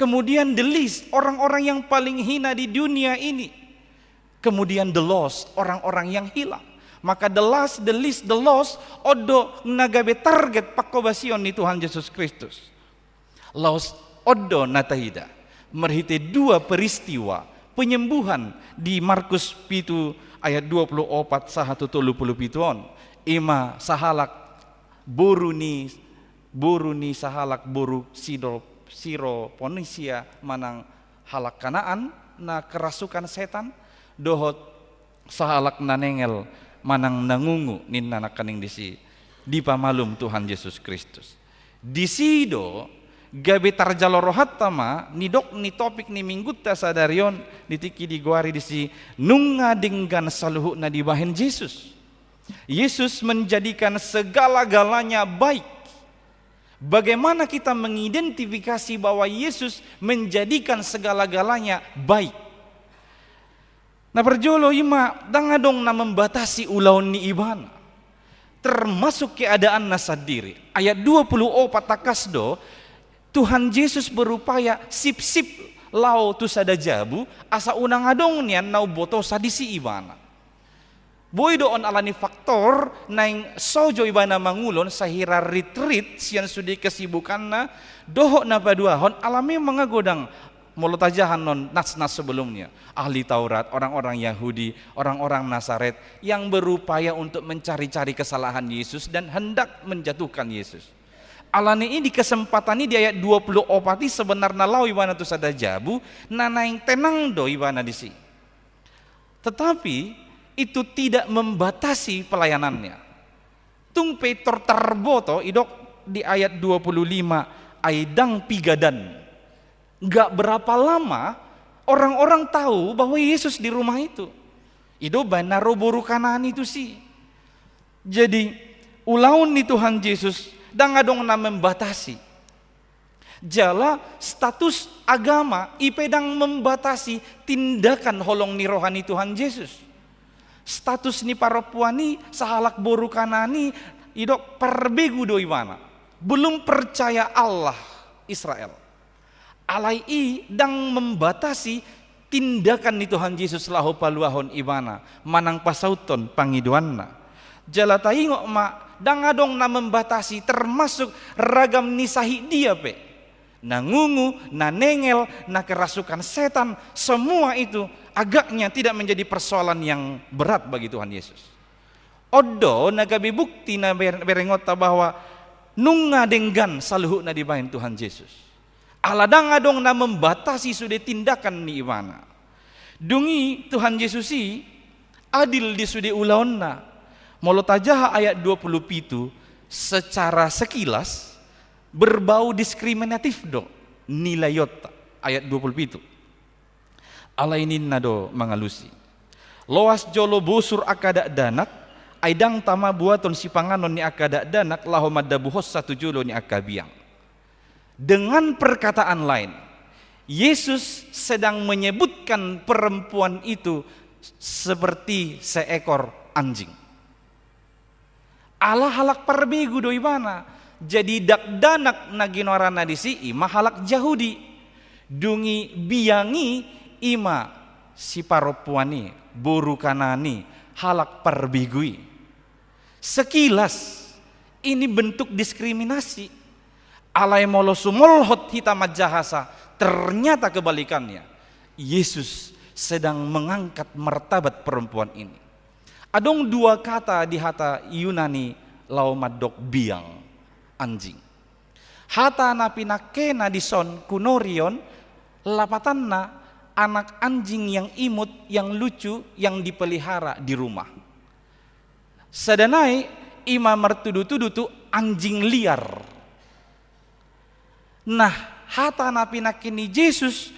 Kemudian the least, orang-orang yang paling hina di dunia ini. Kemudian the lost, orang-orang yang hilang. Maka the last, the least, the lost, on do na gabe target pangkobasion ni Tuhan Jesus Kristus. Laos on do na taida marhite dua peristiwa penyembuhan di Markus pitu ayat dua puluh opat sahat tu tolu puluh pitu on. I ma sahalak boru ni, boru ni sahalak boru Sidop-, Siroponisia manang halak Kanaan na kerasukan setan, dohot sahalak na nengel manang na ngungu ninna nangkaning disi dipamalum Tuhan Jesus Kristus. Disi do gabe tarjalo rohanta ma nidok ni topik ni minggunta sadari on, di tingki digoari disi nunga denggan saluhutna dibahen Jesus. Yesus menjadikan segala-galanya baik. Bagaimana kita mengidentifikasi bahwa Yesus menjadikan segala-galanya baik? Na parjolo i ma, ndang adong na membatasi ulaon ni Ibana. termasuk keadaanna sandiri. Ayat dua puluh opat tangkas do, Tuhan Jesus berupaya sipsip laho tu sada jabu, asa unang adong nian na umbotosa disi ibana. Boi do on alani faktor naeng sojo ibana mangulon sahira ritrit sian sude kesibukanna dohot na paduahon, ala memang godang molo tajaha on nas-nas sebelumnya, ahli Taurat, orang-orang Yahudi, orang-orang Nasaret yang berupaya untuk mencari-cari kesalahan Yesus dan hendak menjatuhkan Yesus. Alani i di kesempatan i di ayat dua puluh opat i sebenarna laho ibana tu sada jabu, na naeng tenang do ibana disi. Tetapi itu tidak membatasi pelayanannya. Tung pe tor tarboto, idok di ayat dua puluh lima, ai ndang piga dan. Nggak berapa lama orang-orang tahu bahwa Yesus di rumah itu. I do baen na ro boru Kanaan i tusi. Jadi, ulaon ni Tuhan Jesus ndang adong na membatasi. Jala status agama i pe ndang membatasi tindakan holong ni roha ni Tuhan Jesus. Status ni parompuan i, sahalak boru Kanaan i, idok parbegu do ibana. Belum percaya Allah Israel. Alai i ndang membatasi tindakan ni Tuhan Jesus laho paluahon ibana manang pasauthon pangidoanna. Jala taingot ma, ndang adong na membatasi, termasuk ragam ni sahit dia pe. Na ngungu, na nengel, na kerasukan setan, semua itu agaknya tidak menjadi persoalan yang berat bagi Tuhan Yesus. On do na gabe bukti na ber-, berengonta bahwa nunga denggan saluhutna dibaen Tuhan Jesus. Ala ndang adong na membatasi sude tindakan ni ibana. Dung i Tuhan Jesus i adil di sude ulaonna. Molo tajaha ayat dua puluh pitu, secara sekilas berbau diskriminatif do nilaionta. Ayat dua puluh pitu. Alai ninna do mangalusi: Loas jolo bosur angka dakdanak, ai ndang tama buaton sipanganon ni angka dakdanak laho mandabuhonsa tu jolo ni angka biang. Dengan perkataan lain, Yesus sedang menyebutkan perempuan itu seperti seekor anjing. Ala halak parbegu do ibana. Jadi dakdanak na ginoaranna disi i ma halak Jahudi. Dung i biang i, i ma si parompuan i, boru Kanaan i, halak parbegu i. Sekilas, ini bentuk diskriminasi. Alai molo sumolhot hita manjahasa, ternyata kebalikannya. Yesus sedang mengangkat martabat perempuan ini. Adong dua kata di hata Yunani laho mandok biang, anjing. Hata na pinangkena dison kunarion, lapatanna anak anjing yang imut, yang lucu, yang dipelihara di rumah. Sada nai i ma martudutudu tu anjing liar. Nah, hata na pinangke ni Jesus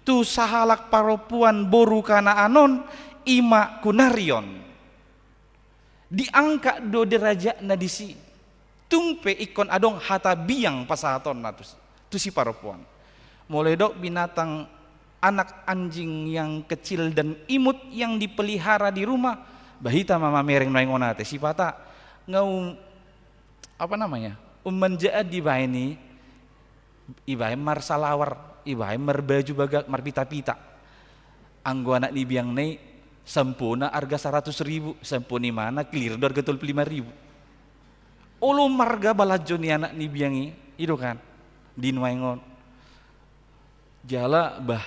tu sahalak parompuan boru Kanaan on i ma kunarion. Diangkat do derajatna disi. Tung pe ingkon adong hata biang pasahatonna tu si, tu si parompuan. Molo didok binatang, anak anjing yang kecil dan imut yang dipelihara di rumah, bah hita ma mamereng nuaeng on ate, sipata nga um, apa namanya, ummanjaan dibaen i, ibaen marsalawar, ibaen marbaju bagak, marpitapita. Anggo anak ni biangna i, sampona arga saratus ribu, sampo ni imana clear do arga tolu pulu lima ribu. Olo marga balanjo ni anak ni biang i, i do kan, di nuaeng on. Jala bah,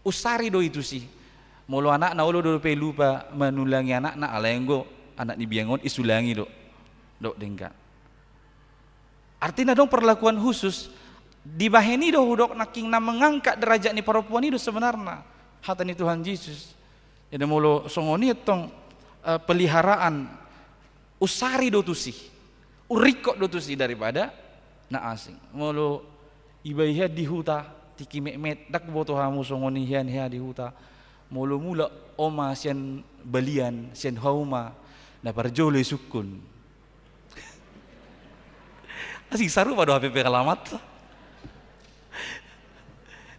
unsari do i tusi. Molo anakna, olo do dope lupa manulangi anakna, alai anggo anak ni biang on isulangi do. Dok denggan. Artina adong perlakuan khusus, dibahen i do hudok nangkin na mengangkat derajat ni parompuan i do sebenarna hata ni Tuhan Jesus. Jadi molo songon i tong, eh, peliharaan, unsari do tusi, uringkot do tusi daripada na asing. Molo iba i hea di huta, tingki metmet, ndang huboto hamu songon i hea, hea di huta. Molo mulak oma sian balian, sian hauma, na parjolo isungkun. Asing sarupa do hape pengalaman.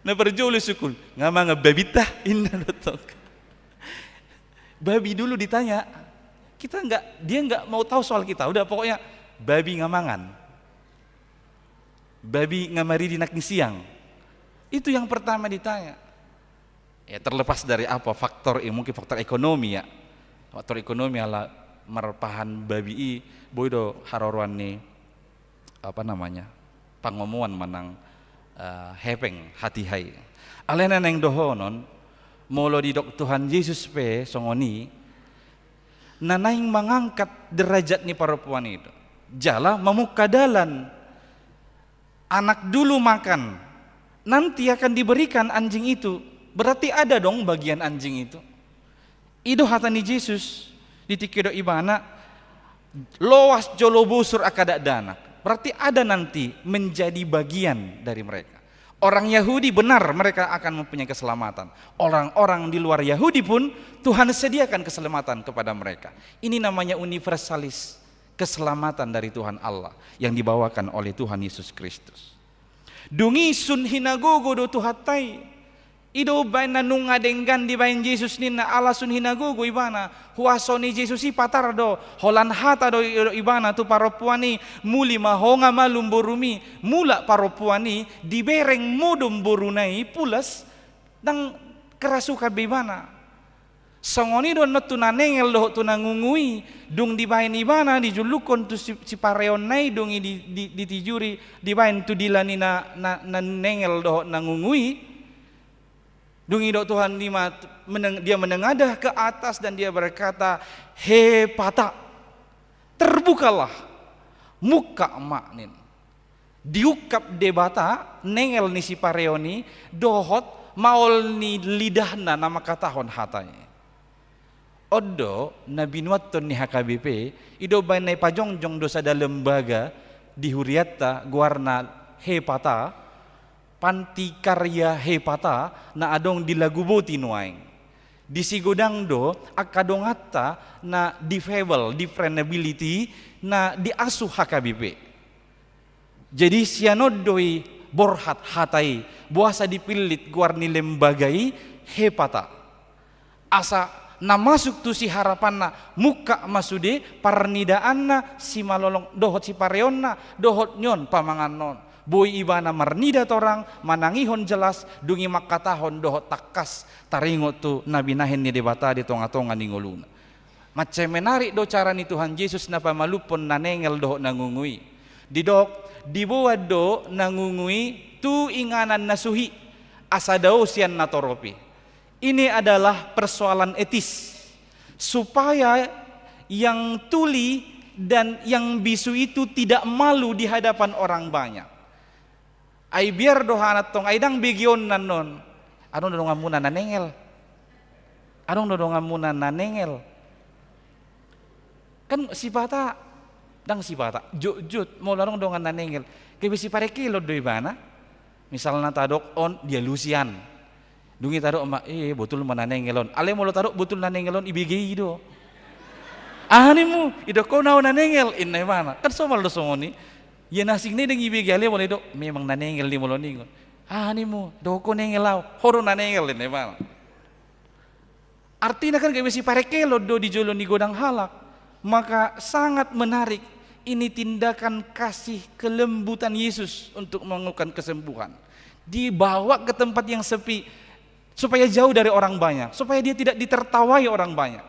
Na parjolo isungkun, nga mangan babinta, inna do tong. Babi dulu ditanya, Kita nggak, dia nggak mau tahu soal kita. Udah, pokoknya babi nga mangan. Babi nga maridi nangkin siang. Itu yang pertama ditanya. Ya, terlepas dari apa faktor, ya, mungkin faktor ekonomi, ya. Faktor ekonomi ala marpahan babi i, boi do haroroan ni, apa namanya, pangomoan manang, eh, hepeng hatiha i. Alai na naeng dohonon, molo didok Tuhan Jesus pe songon i, na naeng mangangkat derajat ni parompuan i do. Jala mamungka dalan. Anak dulu makan, nanti akan diberikan anjing itu. Berarti ada dong bagian anjing itu. I do hata ni Jesus, di tingki didok ibana, loas jolo bosur angka dakdanak. Berarti ada nanti menjadi bagian dari mereka. Orang Yahudi benar mereka akan mempunyai keselamatan. Orang-orang di luar Yahudi pun Tuhan sediakan keselamatan kepada mereka. Ini namanya universalis, keselamatan dari Tuhan Allah yang dibawakan oleh Tuhan Yesus Kristus. Dung i sun hinagogo do Tuhanta i. I do umbaen na nunga denggan dibaen Jesus ninna, ala sun hinagogo ibana. Huaso ni Jesus i patar do, holan hata do i-, ibana tu parompuan i, muli ma ho nga malum borumi. Mulak parompuan i, dibereng modom boruna i, pulas, ndang kerasukan be ibana. Songon i do annon tu na nengel dohot tu na ngungu i, dung dibaen ibana, dijullukkon tu si-, sipareonna i, dung i di-, di-, ditijuri, dibaen tu dila ni na, na, na nengel dohot na ngungu i. Dung i didok Tuhan i ma, meneng-, dia menengadah ke atas dan dia berkata, "Hepata, terbukalah, mungkap ma," ninna. Diungkap Debata nengel ni sipareon i dohot maol ni lidahna na mangkatahon hata i. On do na binuathon ni H K B P, i do umbaen na ipajongjong do sada lembaga di hurianta, goarna Hepata, Panti Karya Hepata, na adong di Laguboti nuaeng. Disi godang do angka donganta na difabel, different ability, na diasuh H K B P. Jadi sian on do i borhat hata i, boasa dipillit goar ni lembaga i Hepata. Asa na masuk tusi harapanna, mungkap ma sude parnidaanna, simalolong dohot sipareonna, dohot nion pamanganna on. Boi ibana marnida torang, manangihon jelas, dung i mangkatahon dohot tangkas taringot tu na binahen ni Debata di tongatonga ni ngoluna. Mansai menarik do cara ni Tuhan Jesus na pamalumhon na nengel dohot na ngungu i. Didok, diboan do na ngungu i tu inganan na suhi, asa dao sian na torop i. Ini adalah persoalan etis, supaya yang tuli dan yang bisu itu tidak malu di hadapan orang banyak. Ai biar do haha antong, ai ndang begeonna annon. Adong do donganmuna na nengel? Adong do donganmuna na nengel? Kan sipata, ndang sipata, jotjot, molo adong dongan na nengel, gabe siparekelon do ibana. Misalna tadok on dialusi an. Dung i tadok ma, "Eh, botul ma na nengel on." Alai molo tadok botul na nengel on, ibege i do. "Aha nimmu, idok ho na nengel?" ninna ibana. Kan somal do songon i. Ia na asing na i ndang ibege, alai molo idok, "Memang na nengel ni molo ningon." "Aha nimmu, dok ho nengel au, ho do na nengel," ninna ibana. Artina kan gabe siparekelon do di jolo ni godang halak. Maka sangat menarik, ini tindakan kasih kelembutan Yesus untuk melakukan kesembuhan. Dibawa ke tempat yang sepi, supaya jauh dari orang banyak, supaya dia tidak ditertawai orang banyak.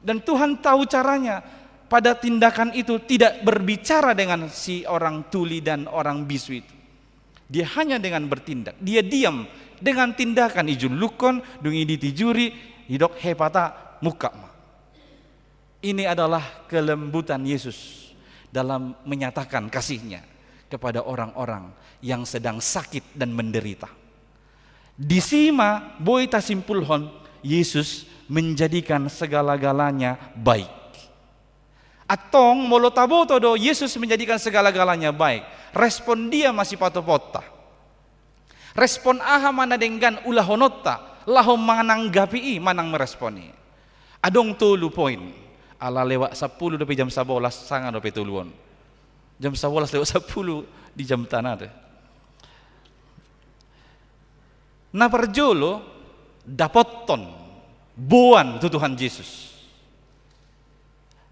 Dan Tuhan tahu caranya, pada tindakan itu tidak berbicara dengan si orang tuli dan orang bisu itu. Dia hanya dengan bertindak, dia diam, dengan tindakan dijullukkon, dung i ditijuri, didok, "Hepata, mungkap ma." Ini adalah kelembutan Yesus dalam menyatakan kasih-Nya kepada orang-orang yang sedang sakit dan menderita. Disi ma boi tasimpulhon, Yesus menjadikan segala-galanya baik. Antong, molo taboto do Yesus menjadikan segala-galanya baik, respon dia ma sipatupaonta? Respon aha ma na denggan ulahononta laho mananggapi i, manang merespon i? Adong tolu poin. Ala lewat sampulu dope jam sabolas, sanga dope tolu on. Jam sabolas lewat sampulu di jam tanah deh. Na parjolo, dapothon, boan tu Tuhan Jesus.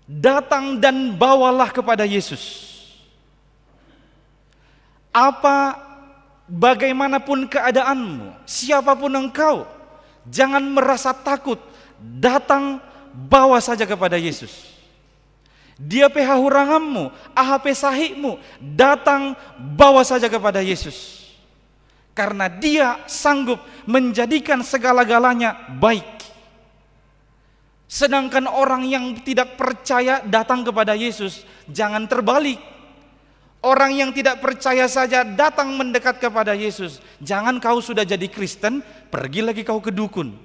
Datang dan bawalah kepada Yesus. Apa, bagaimanapun keadaanmu, siapapun engkau, jangan merasa takut, datang, bawa saja kepada Yesus. Dia pe hahuranganmu, aha pe sahitmu, datang, bawa saja kepada Yesus. Karena Dia sanggup menjadikan segala-galanya baik. Sedangkan orang yang tidak percaya datang kepada Yesus, jangan terbalik. Orang yang tidak percaya saja datang mendekat kepada Yesus. Jangan kau sudah jadi Kristen, pergi lagi kau ke dukun.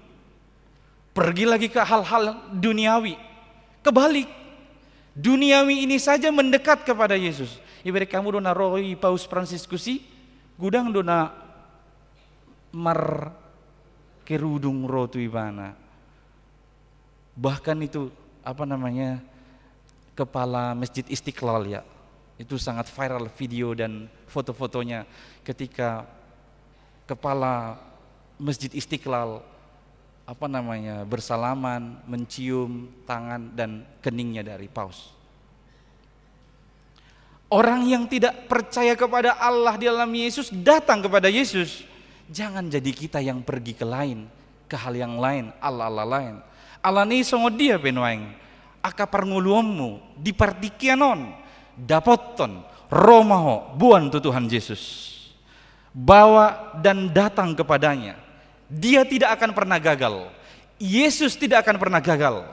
Pergi lagi ke hal-hal duniawi. Kebalik. Duniawi ini saja mendekat kepada Yesus. Ibarat kamu dona roi Paus Fransiskus i, godang dona markerudung ro tu ibana. Bahkan itu, apa namanya, kepala Masjid Istiqlal, ya. Itu sangat viral video dan foto-fotonya ketika kepala Masjid Istiqlal, apa namanya, bersalaman, mencium tangan dan keningnya dari Paus. Orang yang tidak percaya kepada Allah di dalam Yesus datang kepada Yesus. Jangan jadi kita yang pergi ke lain, ke hal yang lain, allah-allah lain. Alani i songon dia pe nuaeng, angka parngoluonmu di partingkian on, dapothon, ro ma ho, boan tu Tuhan Yesus. Bawa dan datang kepada-Nya. Dia tidak akan pernah gagal. Yesus tidak akan pernah gagal.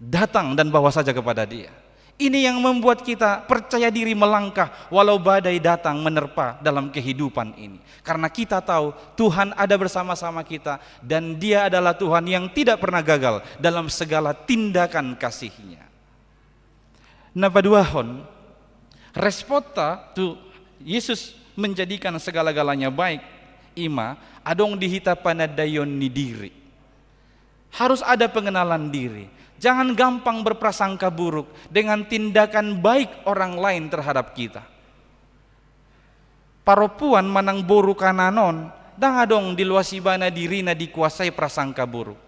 Datang dan bawa saja kepada Dia. Ini yang membuat kita percaya diri melangkah walau badai datang menerpa dalam kehidupan ini. Karena kita tahu Tuhan ada bersama-sama kita dan Dia adalah Tuhan yang tidak pernah gagal dalam segala tindakan kasih-Nya. Na paduahon, responta tu Yesus menjadikan segala-galanya baik, i ma adong di hita panandaion ni diri. Harus ada pengenalan diri. Jangan gampang berprasangka buruk dengan tindakan baik orang lain terhadap kita. Parompuan manang boru Kanaan on, ndang adong di loas ibana dirina dikuasai prasangka buruk.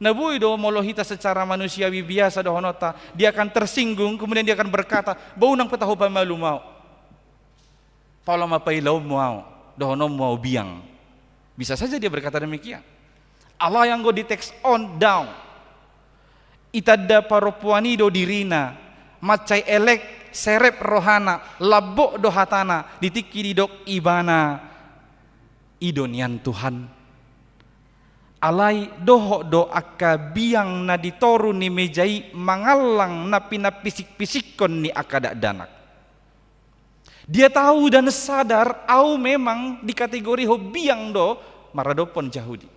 Na boi do molo hita secara manusiawi biasa dohononta, dia akan tersinggung, kemudian dia akan berkata, "Boi unang pe tahu pamalum ahu. Paula ma pailaonmu ahu, dohononmu ahu biang." Bisa saja dia berkata demikian. Alai anggo di teks on, daong. Itanda parompuan i do dirina, mansai elek, serep rohana, lambok do hatana, di tingki didok ibana, "I do nian Tuhan." Alai dohot do angka biang na di toru ni meja i mangallang na pinampisik-pisikkon ni angka dakdanak. Dia tahu dan sadar, ahu memang dikategorihon biang do maradophon Jahudi.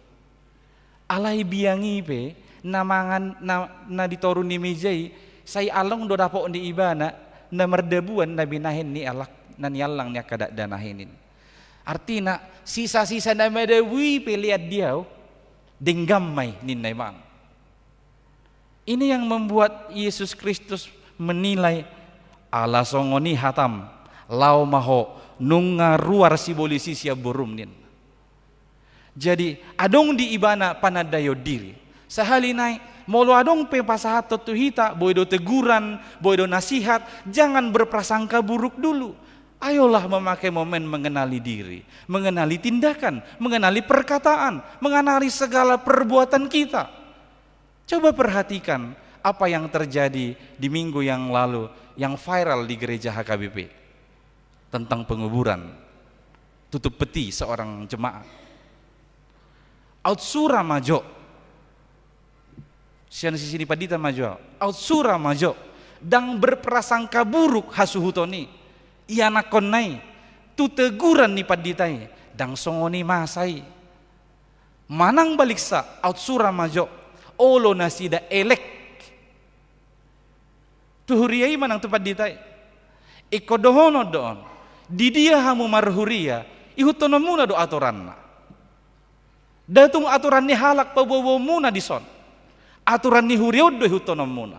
Alai biang i pe, na mangan, na, na di toru ni meja i, sai along do dapot ni ibana, na mardabuan na binahen ni alak, na niallang ni angka dakdanak i nin. Artina, sisa-sisa na madabu i pe lean di ahu, denggan ma i ninna ibana. Ini yang membuat Yesus Kristus menilai, "Ala songon i hatam, laho ma ho, nunga ruar sibolis i sian borum," ninna. Jadi, adong di ibana panandaion diri. Sahali nai, molo adong pe pasahathon tu hita, boi do teguran, boi do nasihat, jangan berprasangka buruk dulu. Ayolah memakai momen mengenali diri, mengenali tindakan, mengenali perkataan, mengenali segala perbuatan kita. Coba perhatikan apa yang terjadi di minggu yang lalu, yang viral di gereja H K B P tentang penguburan, tutup peti seorang jemaat. Aut sura ma jo. Sian sisi ni pandita ma jo. Aut sura ma jo. Ndang berprasangka buruk hasuhuton i. Ianakhonna i tu teguran ni pandita i. Ndang songon i masa i. Manang baliksa, aut sura ma jo, olo nasida elek tu huria i manang tu pandita i. Ingkon dohonon do on, di dia hamu marhuria, ihuthononmuna do aturanna. Nda tung aturan ni halak paboaboanmuna dison. Aturan ni huria on do ihuthononmuna.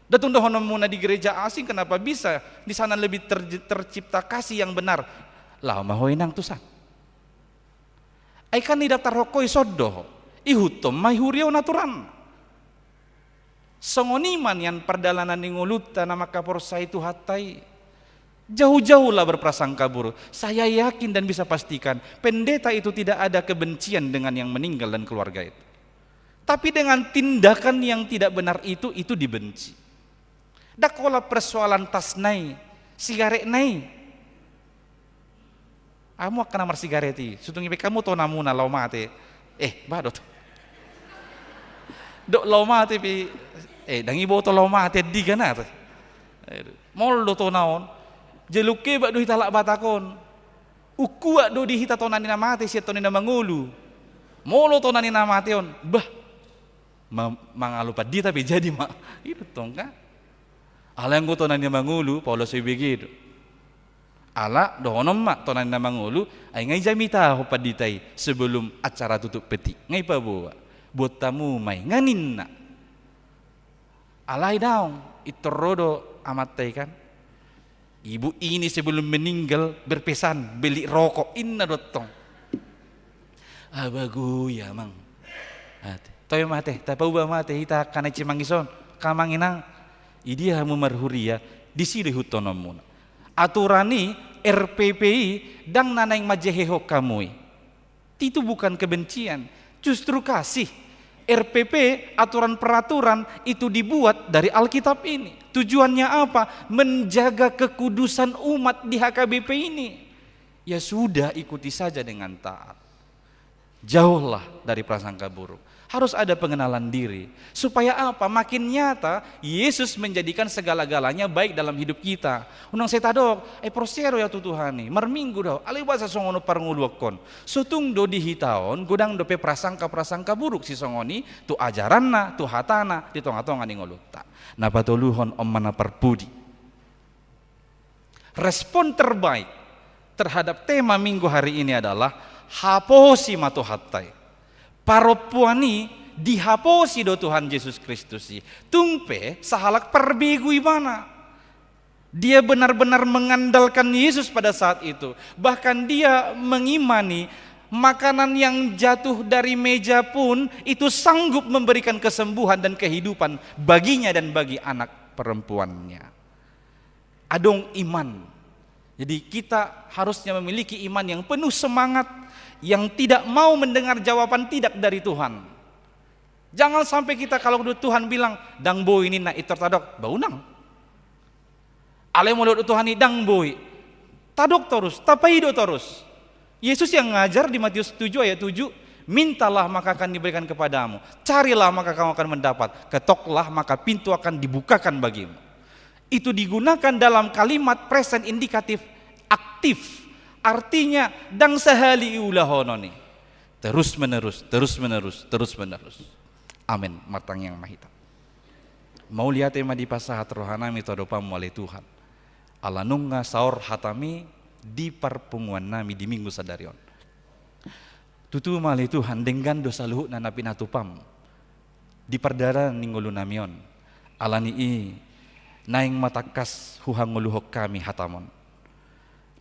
Nda tung dohononmuna di gereja asing, kenapa bisa di sana lebih ter-, tercipta kasih yang benar. Laho ma ho inang tusan. Ai kan didaftarhon ho i, songon do ho. Ihuthon ma i huria on aturanna. Songon i ma nian pardalanan ni ngolunta na mangkaporsai Tuhanta i. Jauh-jauhlah berprasangka buruk. Saya yakin dan bisa pastikan, pendeta itu tidak ada kebencian dengan yang meninggal dan keluarga itu. Tapi dengan tindakan yang tidak benar itu, itu dibenci. Ndang holan persoalan tasna i, sigaretna i. Hamu angka na marsigaret i, so tung i pe hamu tonamuna laho mate. Eh, bah, dok. Dok laho mate pe, eh, ndang iboto laho mate, andigan ate. Aduh. Maol do tona on. Jeluk kebak do hita halak Batak on. Ungkuat do di hita tona ni na mate sian tona ni na mangolu. Molo tona ni na mate on, bah. Ma-, mangalo pandita pe jadi ma. I do tong kan. Alai anggo tona ni na mangolu, pola so ibege do. Ala dohonon ma tona ni na mangolu, ai nga ijamitahon pandita i sebelum acara tutup peti. Nga ipaboa. Buat hamu ma i, nga ninna. Alai daong, pintor ro do amanta i kan. Ibu ini sebelum meninggal berpesan beli rokok, inna do tong. Abago i amang. Ate. Toe ma ate, tapauba ma ate hita angka na i cimangis on. Amang inang, i dia hamu marhuria, disi do ihuthononmuna. Aturan i, R P P i, ndang na naeng manjehehon hamu i. Itu bukan kebencian, justru kasih. R P P, aturan peraturan itu dibuat dari Alkitab ini. Tujuannya apa? Menjaga kekudusan umat di H K B P ini. Ya sudah, ikuti saja dengan taat. Jauhlah dari prasangka buruk. Harus ada pengenalan diri. Supaya apa? Makin nyata Yesus menjadikan segala-galanya baik dalam hidup kita. Unang sai tadok, eh, porsea do au tu Tuhan i, marminggu do au, alai boasa songon on parngoluanhon. So tung do di hita on godang dope prasangka-prasangka buruk sisongon i tu ajaranna, tu hatana, di tonga-tonga ni ngolunta. Na patoluhon, on ma na parpudi. Respon terbaik terhadap tema minggu hari ini adalah haposi ma Tuhanta i. Parompuan i dihaposi do Tuhan Jesus Kristus i. Tung pe sahalak parbegu ibana. Dia benar-benar mengandalkan Yesus pada saat itu. Bahkan dia mengimani makanan yang jatuh dari meja pun itu sanggup memberikan kesembuhan dan kehidupan baginya dan bagi anak perempuannya. Adong iman. Jadi, kita harusnya memiliki iman yang penuh semangat, yang tidak mau mendengar jawaban tidak dari Tuhan. Jangan sampai kita, kalau Tuhan bilang, "Ndang boi," ninna, pintor tadok, "Ba unang." Alai molo didok Tuhan i, "Ndang boi," tadok torus, tapaido torus. Yesus yang ngajar di Matius tujuh ayat tujuh, "Mintalah, maka akan diberikan kepadamu. Carilah, maka kamu akan mendapat. Ketoklah, maka pintu akan dibukakan bagimu." Itu digunakan dalam kalimat present indicative aktif. Artinya, ndang sahali iulahonon i. Terus menerus, terus menerus, terus menerus. Amin. Martangiang ma hita. Mauliate ma dipasahat rohanami tu adopanmu, ale Tuhan. Ala nunga saor hatami di parpunguannami di Minggu sadari on. Tutu ma, ale Tuhan, denggan do saluhutna na pinatupam di pardalanan ni ngolunami on. Ala ni i, naeng ma tangkas huhangoluhon hami hatam on.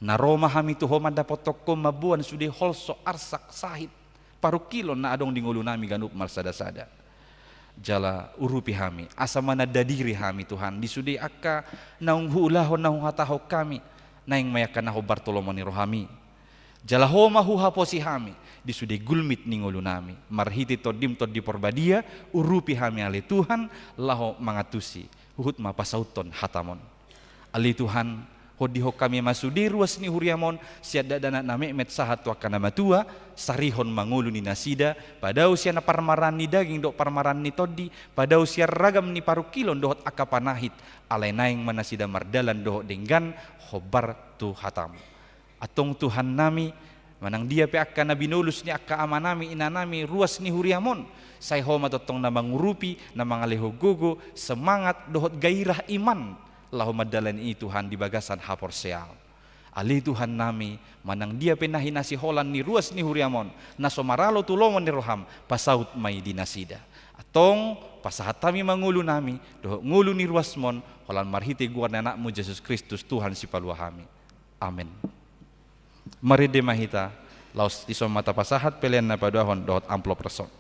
Na ro ma hami tu Ho mandapothon Ho mamboan sude holso, arsak, sahit, parungkilon na adong di ngolunami ganup marsada-sada. Jala urupi hami, asa mananda diri hami, Tuhan, di sude angka naung huulahon, naung huhatahon hami, naeng ma i angka na hombar tu lomo ni rohami. Jala Ho ma huhaposi hami di sude gulmit ni ngolunami. Marhite Tondim Tondi Porbadia, urupi hami, ale Tuhan, laho mangantusi, huhut ma pasauthon hatam on. Ale Tuhan, hondihon hami ma sude ruas ni huriam on, sian dakdanak na metmet sahat tu angka na matua, sarihon ma ngolu ni nasida, padao sian parmaraan ni daging dohot parmaraan ni tondi, padao sian ragam ni parungkilon dohot angka panahit, alai naeng ma nasida mardalan dohot denggan hombar tu hatam. Antong Tuhannami, manang dia pe angka na binolus ni angka amanami, inanami, ruas ni huriam on, sai Ho ma tongtong na mangurupi, na mangalehon gogo, semangat, dohot gairah iman, laho mandalani i, Tuhan, di bagasan haporseaon. Ale Tuhannami, manang dia pe na hinasiholan ni ruas ni huriam on, na so maralo tu lomo ni roham, pasaut ma i di nasida. Antong, pasahat hami ma ngolunami, dohot ngolu ni ruasmon, holan marhite goar ni Anakmu Jesus Kristus, Tuhan Sipalua hami. Amen. Marende ma hita, laos dison ma tapasahat pelean na paduahon dohot amplop ras on.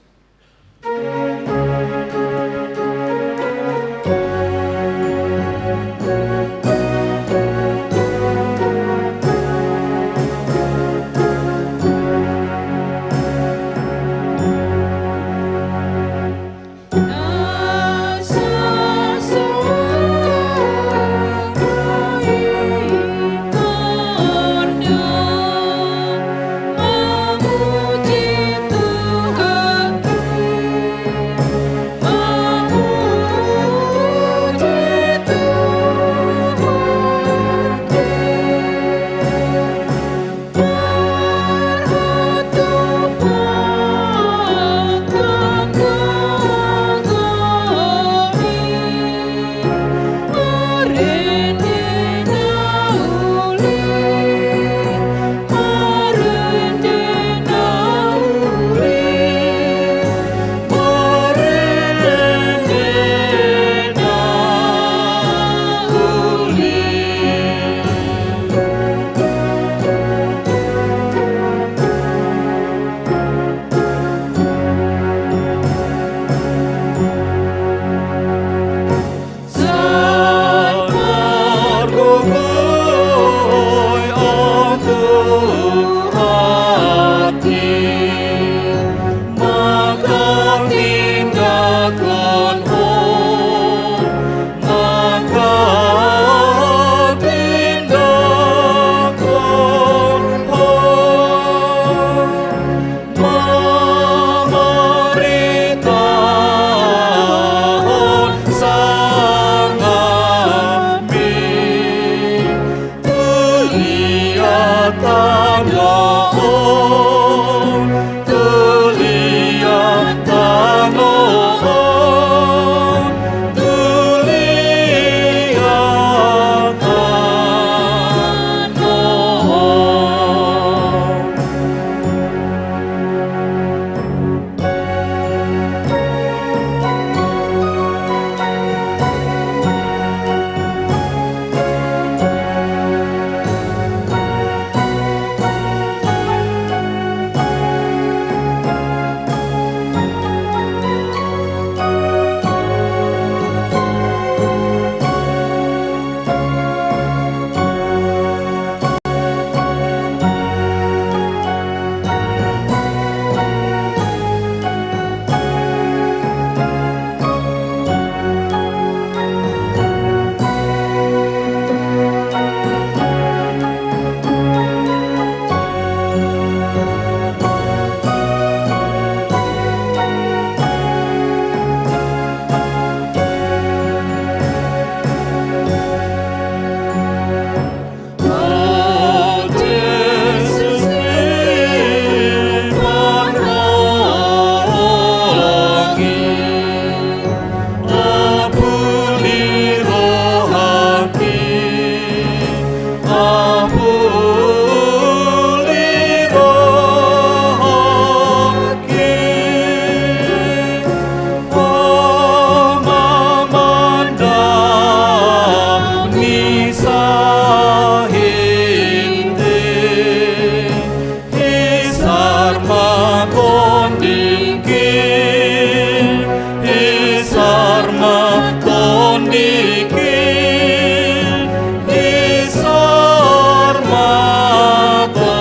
Isar ma tondingki, isar ma tondingki, isar ma tondingki.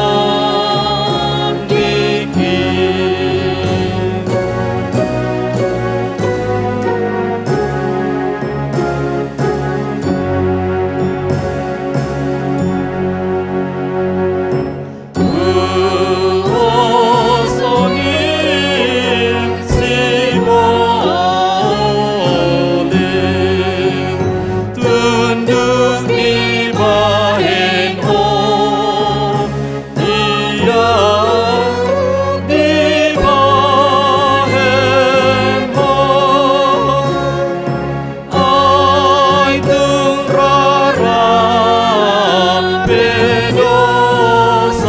Ai tung rara pe dosangki,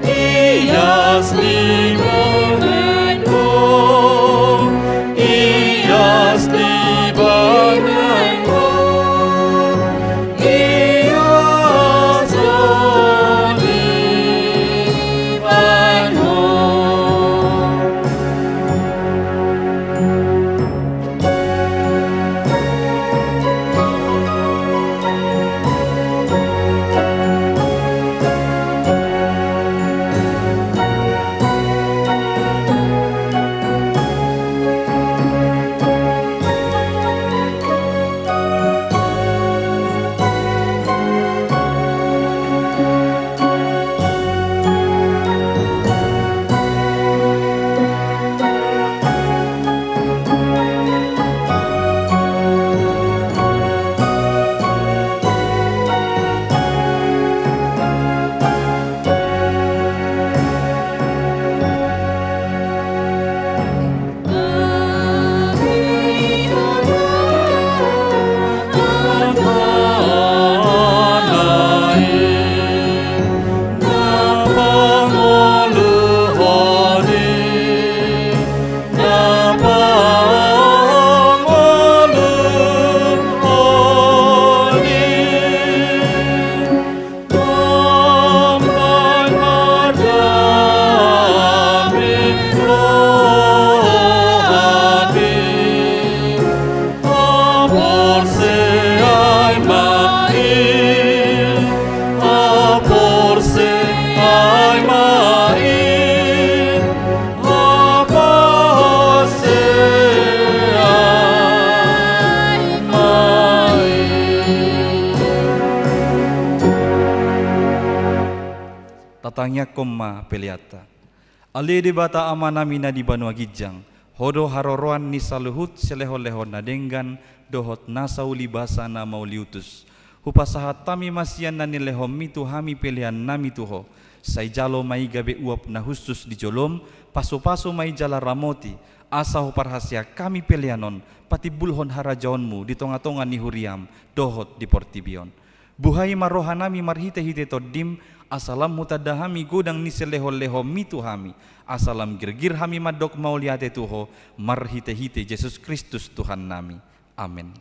ias di badanmu, ias di badanmu, ias di badanmu. Tatangiangkon ma peleanta. Ale Debata Amanami na di banua ginjang, Ho do haroroan ni saluhut silehonlehon na denggan dohot nasa uli basa na mauliutus. Hupasahat hami ma sian na nilehonMi tu hami peleannami tu Ho. Sai jalo ma i gabe uap na hushus di joloM, pasupasu ma i jala ramoti, asa huparhaseang hami pelean on patimbulhon harajaonMu di tongatonga ni huriaM dohot di portibi on. Buhai ma rohanami marhitehite TondiM, asa lam hutanda hami godang ni silehonlehonMi tu hami, asa lam girgir hami mandok mauliate tu Ho marhitehite Jesus Kristus Tuhannami. Amen.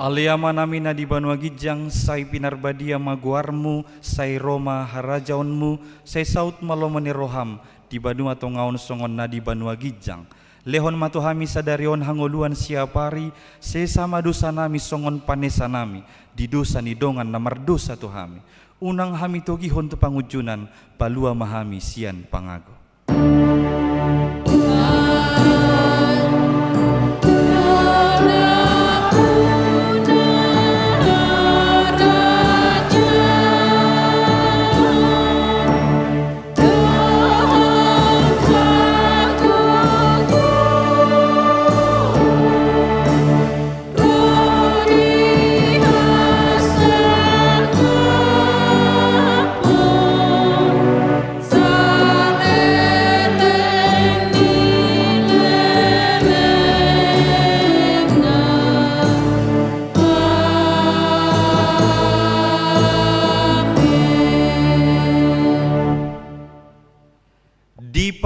Ale Amanami na di banua ginjang, sai pinarbadia ma goarMu, sai ro ma harajaonMu, sai saut ma lomo ni rohaM di banua tonga on songon na di banua ginjang. Lehon ma tu hami sadari on hangoluan siapari, sesa ma dosanami songon panesanami di dosa ni dongan na mardosa tu hami. Unang hami togihon tu pangunjunan, palua ma hami sian pangago.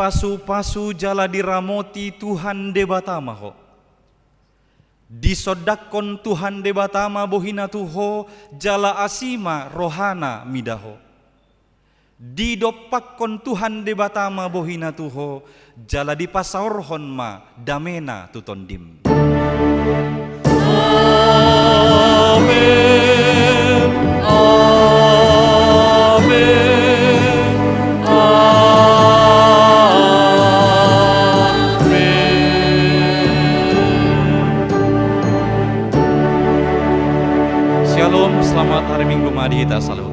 Dipasupasu jala diramoti Tuhan Debata ma ho. Disondangkon Tuhan Debata ma bohina tu ho, jala asi ma rohana mida ho. Didompakkon Tuhan Debata ma bohina tu ho, jala dipasaorhon ma damena tu tondim. Amen, amen, amen. Shalom, selamat hari Minggu ma di hita saluhutna.